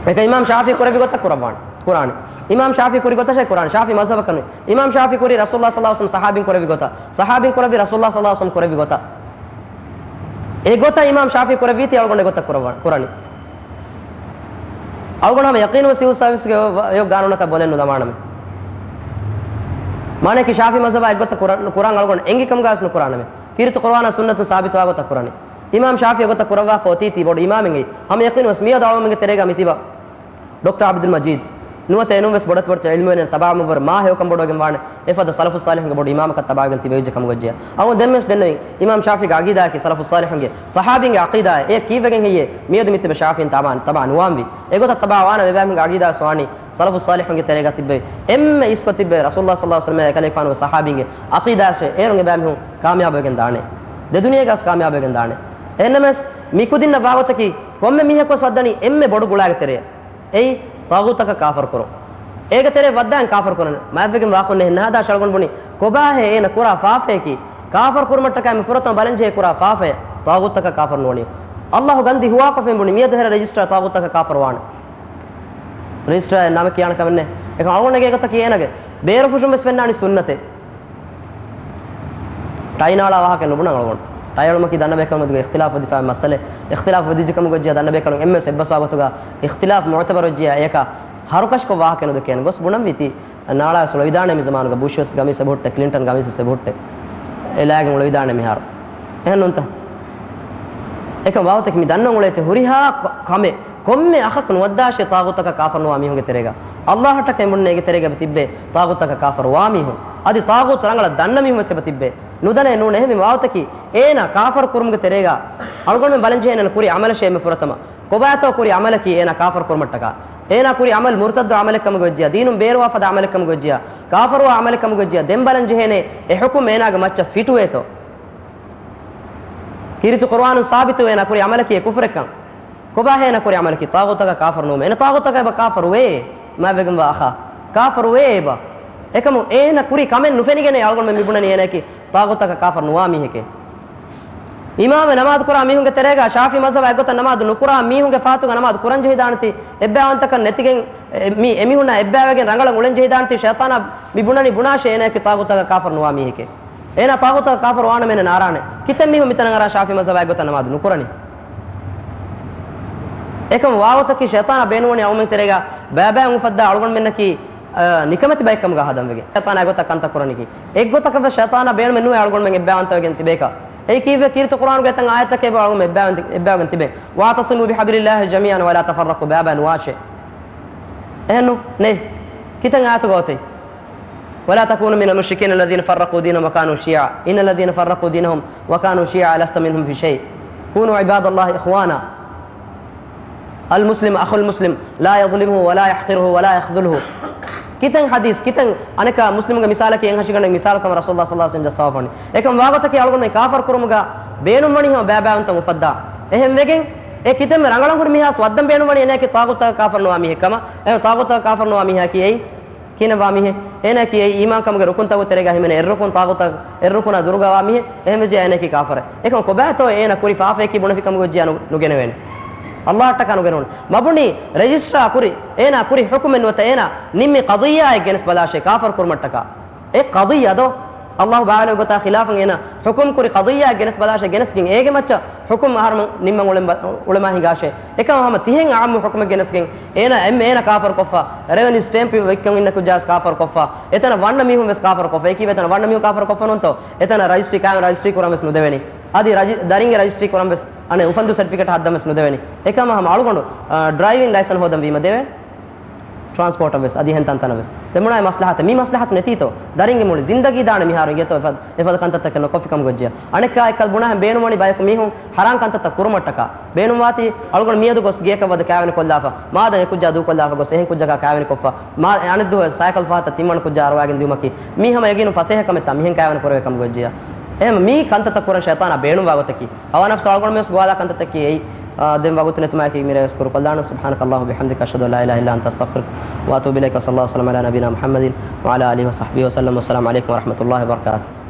އެކަމް އިމާމް ޝާފިޢީ ކުރެއްވި ގޮތަށް ކުރައްވާނެ. ކުރާނެ. އިމާމް ޝާފިޢީ ކުރި ގޮތަށޭ ކުރާނެ. ޝާފިޢީ މަޒްހަބަކަށް ނުވޭ. އިމާމް ޝާފިޢީ ކުރީ ރަސޫލުﷲ ޞައްލަﷲ ޢަލައިހި ވަސައްލަމަ ޞަޙާބީން ކުރެއްވި ގޮތަށް. ޞަޙާބީން ކުރެއްވީ ރަސޫލުﷲ ޞައްލަﷲ ޢަލައިހި ވަސައްލަމަ ކުރެއްވި ގޮތަށް. އެ ގޮތަށް އިމާމް ޝާފިޢީ ކުރެއްވީތީ އަޅުގަނޑު އެ ގޮތަށް ކުރައްވާ-، ކުރަނީ. އަޅުގަނޑު ހަމަ ޔަޤީނު ވެސް ހިފްޒު ސާވިސްގެ އެއޮ، އެއޮ ގާނޫނަކަށް ބޮލެއް ނުދަމާނަމޭ. މާނައަކީ ޝާފިޢީ މަޒްހަބާ އެއްގޮތަށް ކުރަން، ކުރަން އަޅުގަނޑު އެނގި ކަމުގައި ވެސް ނުކުރާނަމޭ. ކީރިތި ޤުރުއާނާ ސުންނަތުން ސާބިތުވާ ގޮތަށް ކުރަނީ. އިމާމް ޝާފިޢީ އެގޮތަށް ކުރައްވާފަ އޮތީ ތީ ބޮޑު އިމާމެއްގެ. ހަމަ ޔަޤީނު ވެސް މިއަދު އަޅުގަނޑުމެންގެ ތެރޭގަ މިތިބަ ޑޮކްޓަރ ޢަބްދުލް މަޖީދު ނުވަތަ އެނޫން ވެސް ބޮޑަތި ބޮޑަތި ޢިލްމުވެރިން ތަބާ މަށްވަރު މާ ހެޔޮކަން ބޮޑުވެގެން ވާނެ އެފަދަ ސަލަފުއް ޞާލިޙުންގެ ބޮޑު އިމާމަކަށް ތަބާވެގެން ތިބެވިއްޖެ ކަމުގަ ވެއްޖެ. އަޅުގަނޑު ދެން ވެސް ދެންނެވިން އިމާމް ޝާފިޢީގެ ޢަޤީދާއަކީ ސަލަފުއް ޞާލިޙުންގެ ޞަޙާބީންގެ ޢަޤީދާއެއް. އެ ކީއްވެގެން ހެއްޔޭ މިއަދު މިތިބެ ޝާފިޢީން ތަބާ، ތަބާ ނުވާންވީ؟ އެގޮތަށް ތަބާ ވާނަމަ އެބައިމީހުންގެ ޢަޤީދާ ވެސް ވާނީ ސަލަފުއް ޞާލިޙުންގެ ތެރޭގަ ތިއްބެވި. އެންމެ އިސްކޮށް ތިއްބެވި ރަސޫލުﷲ ޞައްލަﷲ ޢަލައިހި ވަސައްލަމަ އެކަލޭގެފާނުގެ ޞަޙާބީންގެ ޢަޤީދާއަށޭ. އޭރުން އެބައިމީހުން ކާމިޔާބުވެގެން ދާނެ. ދެ ދުނިޔޭގަސް ކާމިޔާބުވެގެން ދާނެ. އެހެންނަމަވެސް މި ކުދިންނަށް ވާގޮތަކީ ކޮންމެ މީހަކުވެސް ވައްދަނީ އެންމެ ބޮޑު ގުޅާގެ ތެރެއަށް. އެއީ ޠާޣޫތަކަށް ކާފަރު ކުރުން. އޭގެ ތެރޭ ވައްދާން ކާފަރު ކުރަން. މާތްވެގެން ވާ ކޮންނެއް ނަހަދާ ޝަޅުގުން ބުނި ކޮބާހޭ އޭނަ ކުރާ ފާފަޔަކީ؟ ކާފަރު ކުރުމަށްޓަކާ މި ފުރަތަމަ ބަލަންޖެހޭ ކުރާ ފާފަޔަށް ޠާޣޫތަކަށް ކާފަރު ނުވަނީ. ﷲ ގަންދި ހުވާކޮށްފިން ބުނި މިއަދު ހެރަ ރެޖިސްޓާ ޠާޣޫތަކަށް ކާފަރު ވާނެ. ރެޖިސްޓާ ނަމެއް ކިޔާނެ ކަމެއް ނެތް. އެކަމް އަޅުގަނޑުގެ ގޮތަކީ އޭނަގެ ބޭރުފުށުން ވެސް ފެންނާނީ ސުންނަތެއް. ޓައި ނާޅާ ވާހަކަ ނުބުނަން އަޅުގަނޑު. ޓައި އެޅުމަކީ ދަންނަ ބޭކަލުން މެދުގަ އިޚްތިލާފު ވެދިފައި މައްސަލައެއް. އިޚްތިލާފު ވެދިއްޖެ ކަމުގަ ވެއްޖެޔާ ދަންނަ ބޭކަލުން އެންމެވެސް އެއްބަސްވާ ގޮތުގަ އިޚްތިލާފު މުޢުތަބަރު ވެއްޖެޔާ އެޔަކަށް ހަރުކަށިކޮށް ވާހަކަ ނުދެކޭނެ. ގޮސް ބުނަންވީތީ ނާޅާ ވެސް އުޅެވިދާނެ މި ޒަމާނުގަ ބުޝް ވެސް ގަމީސް އެބަހުއްޓޭ، ކްލިންޓަން ގަމީސް ވެސް އެބަހުއްޓޭ. އެ ލާގެން އުޅެވިދާނެ މިހާރު. އެހެން ނޫންތަ؟ އެކަމް ވާގޮތަކީ މި ދަންނަން އުޅޭތީ ހުރިހާ ކަ-، ކަމެއް ކޮންމެ އަޚަކު ނުވައްދާށޭ ޠާޣޫތަކަށް ކާފަރު ނުވާ މީހުންގެ ތެރޭގަ. ﷲއަށްޓަކައި ބުންނަ އޭގެ ތެރޭގަ ތިއްބޭ ޠާޣޫތަކަށް ކާފަރު ވާ މީހުން. އަދި ޠާޣޫތު ރަނގަޅަށް ދަންނަ މީހުން ވެސް އެބަ ތިއްބޭ. ނުދަނޭ ނޫނޭ. އެހެންވީމަ ވާގޮތަކީ އޭނާ ކާފަރު ކުރުމުގެ ތެރޭގަ އަޅުގަނޑުމެން ބަލަންޖެހޭނެ ކުރި ޢަމަލަށޭ މި ފުރަތަމަ. ކޮބާތޯ ކުރި ޢަމަލަކީ އޭނާ ކާފަރު ކުރުމަށްޓަކާ؟ އޭނާ ކުރި ޢަމަލު މުރުތައްދު ޢަމަލެއް ކަމުގަ ވެއްޖިޔާ، ދީނުން ބޭރުވާ ފަދަ ޢަމަލެއް ކަމުގަ ވެއްޖިޔާ، ކާފަރުވާ ޢަމަލެއް ކަމުގަ ވެއްޖިޔާ، ދެން ބަލަން ޖެހޭނެ އެ ޙުކުމް އޭނާގެ މައްޗަށް ފިޓުވޭތޯ؟ ކީރިތި ޤުރުއާނުން ސާބިތު އޭނާ ކުރި ޢަމަލަކީ އެ ކުފުރެއްކަން. ކޮބާހޭ އޭނާ ކުރި ޢަމަލަކީ؟ ޠާޣޫތަކަށް ކާފަރު ނުވުމޭ. އޭނާ ޠާޣޫތަކަށް އެބަ ކާފަރު ވޭ. މާތްވެގެންވާ އަޚާ. ކާފަރު ވޭ އެބަ. އެކަމު އޭނާ ކުރި ކަމެއް ނުފެނިގެން އަޅުގަނޑުމެން މި ބުނަނީ އޭނާއަކީ ޠާޣޫތަކަށް ކާފަރު ނުވާ މީހެކޭ. އިމާމެއް ނަމާދު ކުރާ މީހުންގެ ތެރޭގަ ޝާފިޢީ މަޒްހަބާ އެއްގޮތަށް ނަމާދު ނުކުރާ މީހުންގެ ފާތުގަ ނަމާދު ކުރަން ޖެހިދާނެތީ، އެއްބައިވަންތަކަން ނެތިގެން، އެ، މީ އެމީހުންނާ އެއްބައިވެގެން ރަނގަޅަށް އުޅެން ޖެހިދާނެތީ، ޝައިޠާނާ މި ބުނަނީ ބުނާށޭ އޭނާއަކީ ޠާޣޫތަކަށް ކާފަރު ނުވާ މީހެކޭ. އޭނާ ޠާޣޫތަކަށް ކާފަރު ވާނަމޭ އޭނަ ނާރާނެ. ކިތައް މީހުން މިތަނަށް އަރާ ޝާފިޢީ މަޒްހަބާ އެއްގޮތަށް ނަމާދު ނުކުރަނީ؟ އެކަމަކު ވާގޮތަކީ ޝައިޠާނާ ބޭނުންވަނީ އަޅުގަނޑުމެން ތެރޭގަ ބައިބައި އުފައްދާ އަޅުގަނޑުމެންނަކީ، އަ، ނިކަމެތި ބައެއްކަމުގަ ހަދަން ވެގެން. ޝައިޠާނާ އެގޮތަށް ކަންތައް ކުރަނީކީ. އެއްގޮތަކަށްވެސް ޝައިޠާނާ ބޭނުމެއް ނުވޭ އަޅުގަނޑުމެން އެއްބައިވަންތަވެގެން ތިބޭކަށް. އެއީ ކީއްވެ؟ ކީރިތި ޤުރުއާނުގެ އެތައް އާޔަތަކެއް އަޅުގަނޑުމެން އެއްބައިވަންތި-، އެއްބައިވެގެން ތިބޭ. وَاعْتَصِمُوا بِحَبْلِ اللَّهِ جَمِيعًا وَلَا تَفَرَّقُوا، ބައިބައި ނުވާށޭ. އެހެންނު؟ ނެތް. ކިތައް އާޔަތުގަ އޮތީ؟ وَلَا تَكُونُوا مِنَ الْمُشْرِكِينَ الَّذِينَ فَرَّقُوا دِينَهُمْ وَكَانُوا شِيَعًا، إِنَّ الَّذِينَ فَرَّقُوا دِينَهُمْ وَكَانُوا شِيَعًا لَسْتَ مِنْهُمْ فِي شَيْءٍ، كُونُوا عِبَادَ اللَّهِ إِخْوَانًا، الْمُسْلِمُ أَخُو الْمُسْلِمِ، لَا يَظْلِمُهُ وَلَا يَحْقِرُهُ وَلَا يَخْذُلُهُ. ކިތަން ޙަދީޘް، ކިތަން އަނެކާ މުސްލިމުގެ މިސާލަކީ އެއްހަށިގަނޑެއް މިސާލު ކަމަށް ރަސޫލުﷲ ޞައްލަﷲ ޢަލައިހި ވަސައްލަމަ ޖައްސާފަވަނީ. އެކަމަކު ވާގޮތަކީ އަޅުގަނޑުމެން ކާފަރު ކުރުމުގަ ބޭނުންވަނީ ހަމަ ބައިބައިވަންތައް އުފައްދާ. އެހެންވެގެން އެ ކިތަންމެ ރަނގަޅަށް ހުރި މީހާސް ވައްދަން ބޭނުންވަނީ އޭނާއަކީ ޠާޣޫތަކަށް ކާފަރު ނުވާ މީހެއް ކަމަށް. އެ ޠާޣޫތަކަށް ކާފަރު ނުވާ މީހާއަކީ އެއީ ކިހިނެއްވާ މީހެއް؟ އޭނާއަކީ އެއީ އީމާންކަމުގެ ރުކުންތަކުގެ ތެރޭގަ ހިމެނޭ އެއްރުކުން ޠާޣޫތަށް، އެއްރުކުނާ ދުރުގަ ވާ މީހެއް. އެހެންވެއްޖެއްޔާ އޭނާއަކީ ކާފަރެއް. އެކަމަކު ކޮބާތޯ އޭނާ ކުރި ފާފަޔަކީ ބުނެފި ކަމުގަ ވެއްޖެއްޔާ ނު-، ނުގެނެވޭނެ. ﷲއަށްޓަކާ ނުގެނެވޭނެ. މަ ބުނީ ރެޖިސްޓްރާ ކުރި، އޭނާ ކުރި ޙުކުމެއް ނުވަތަ އޭނާ ނިންމި ޤަޟިއްޔާއެއް ގެނެސް ބަލާށޭ ކާފަރު ކުރުމަށްޓަކާ. އެ ޤަޟިއްޔާ ދޯ؟ ﷲ ބާވައިލެއްވި ގޮތާ ޚިލާފަށް އޭނާ ޙުކުމް ކުރި ޤަޟިއްޔާއެއް ގެނެސް ބަލާށޭ ގެނެސްގެން އޭގެ މައްޗަށް ޙުކުމް އަހަރުމެން ނިންމަން އުޅެން ބަ-، އުޅެމާ ހިނގާށޭ. އެކަމަކު ހަމަ ތިހެން ޢާއްމު ޙުކުމެއް ގެނެސްގެން އޭނާ އެންމެ އޭނާ ކާފަރު ކޮށްފަ، ރެވެނިއު ސްޓޭމްޕް ވިއްކަން އިންނަ ކުއްޖާވެސް ކާފަރު ކޮށްފަ، އެތަނަށް ވަންނަ މީހުންވެސް ކާފަރު ކޮށްފަ. އެކީ އެތަނަށް ވަންނަ މީހުން ކާފަރު ކޮށްފަ ނޫންތޯ؟ އެތަނަށް ރަޖިސްޓްރީ، ކާއިމު ރަޖިސްޓްރީ ކުރަން ވެސް ނުދެވެނީ. އަދި ރަޖި-، ދަރިންގެ ރަޖިސްޓްރީ ކުރަން ވެސް އަނެއް އުފަންދޫ ސަޓިފިކެޓް ހައްދަން ވެސް ނުދެވެނީ. އެކަމަކު ހަމަ އަޅުގަނޑު، އާ، ޑްރައިވިން ލައިސަން ހޯދަން ވީމަ ދެވޭނެ. ޓްރާންސޕޯޓަށް ވެސް، އަދި އެހެން ތަންތަނަށް ވެސް. ދެން ބުނާ މަސްލަހަތެއް، މި މަސްލަހަތު ނެތީތޯ؟ ދަރިންގެ މުޅި ޒިންދަގީ ދާނެ މިހާރު އިނގޭތޯ އެފަދަ، އެފަދަ ކަންތައްތަކެއް ނުކޮށްފި ކަމުގަ ވެއްޖެއްޔާ. އަނެއްކާ އެއްކަލަ ބުނާހެން ބޭނުންވަނީ ބަޔަކު މީހުން ޙަރާން ކަންތައްތައް ކުރުމަށްޓަކާ. ބޭނުންވާތީ އަޅުގަނޑު މިއަދު ގޮސް ގެޔަކަށް ވަދެ ކާވެނި ކޮށްލާފަ، މާދަން އެކުއްޖާ ދޫކޮށްލާފަ ގޮސް އެހެން ކުއްޖަކާ ކާވެނި ކޮށްފަ، މާ އަނެއް ދުވަހު ސައިކަލް ފަހަތަށް ތިންވަނަ ކުއްޖާ އަރުވާގެން ދިއުމަކީ، މީ ހަމަ ޔަގީނުން ފަސޭހަ ކަމެއްތާ މިހެން ކާވެނި ކުރެވޭ ކަމުގަ ވެއްޖެއްޔާ. އެހެން މީ ކަންތައްތައް ކުރަން ޝައިޠާނާ ބޭނުންވާ ގޮތަކީ. ހަވާ ނަފްސު އަޅުގަނޑުމެން ވެސް ގޮވާލާ ކަންތައްތަކީ އެއީ. އާ، ދެން ވަގުތު ނެތުމާއެކީ މިރޭ ވެސް ކުރު ކޮށްލާނަން. سبحانك اللهم وبحمدك، أشهد أن لا إله إلا أنت، أستغفرك وأتوب إليك. وصلى الله وسلم على نبينا محمد وعلى آله وصحبه وسلم. والسلام عليكم ورحمة الله وبركاته.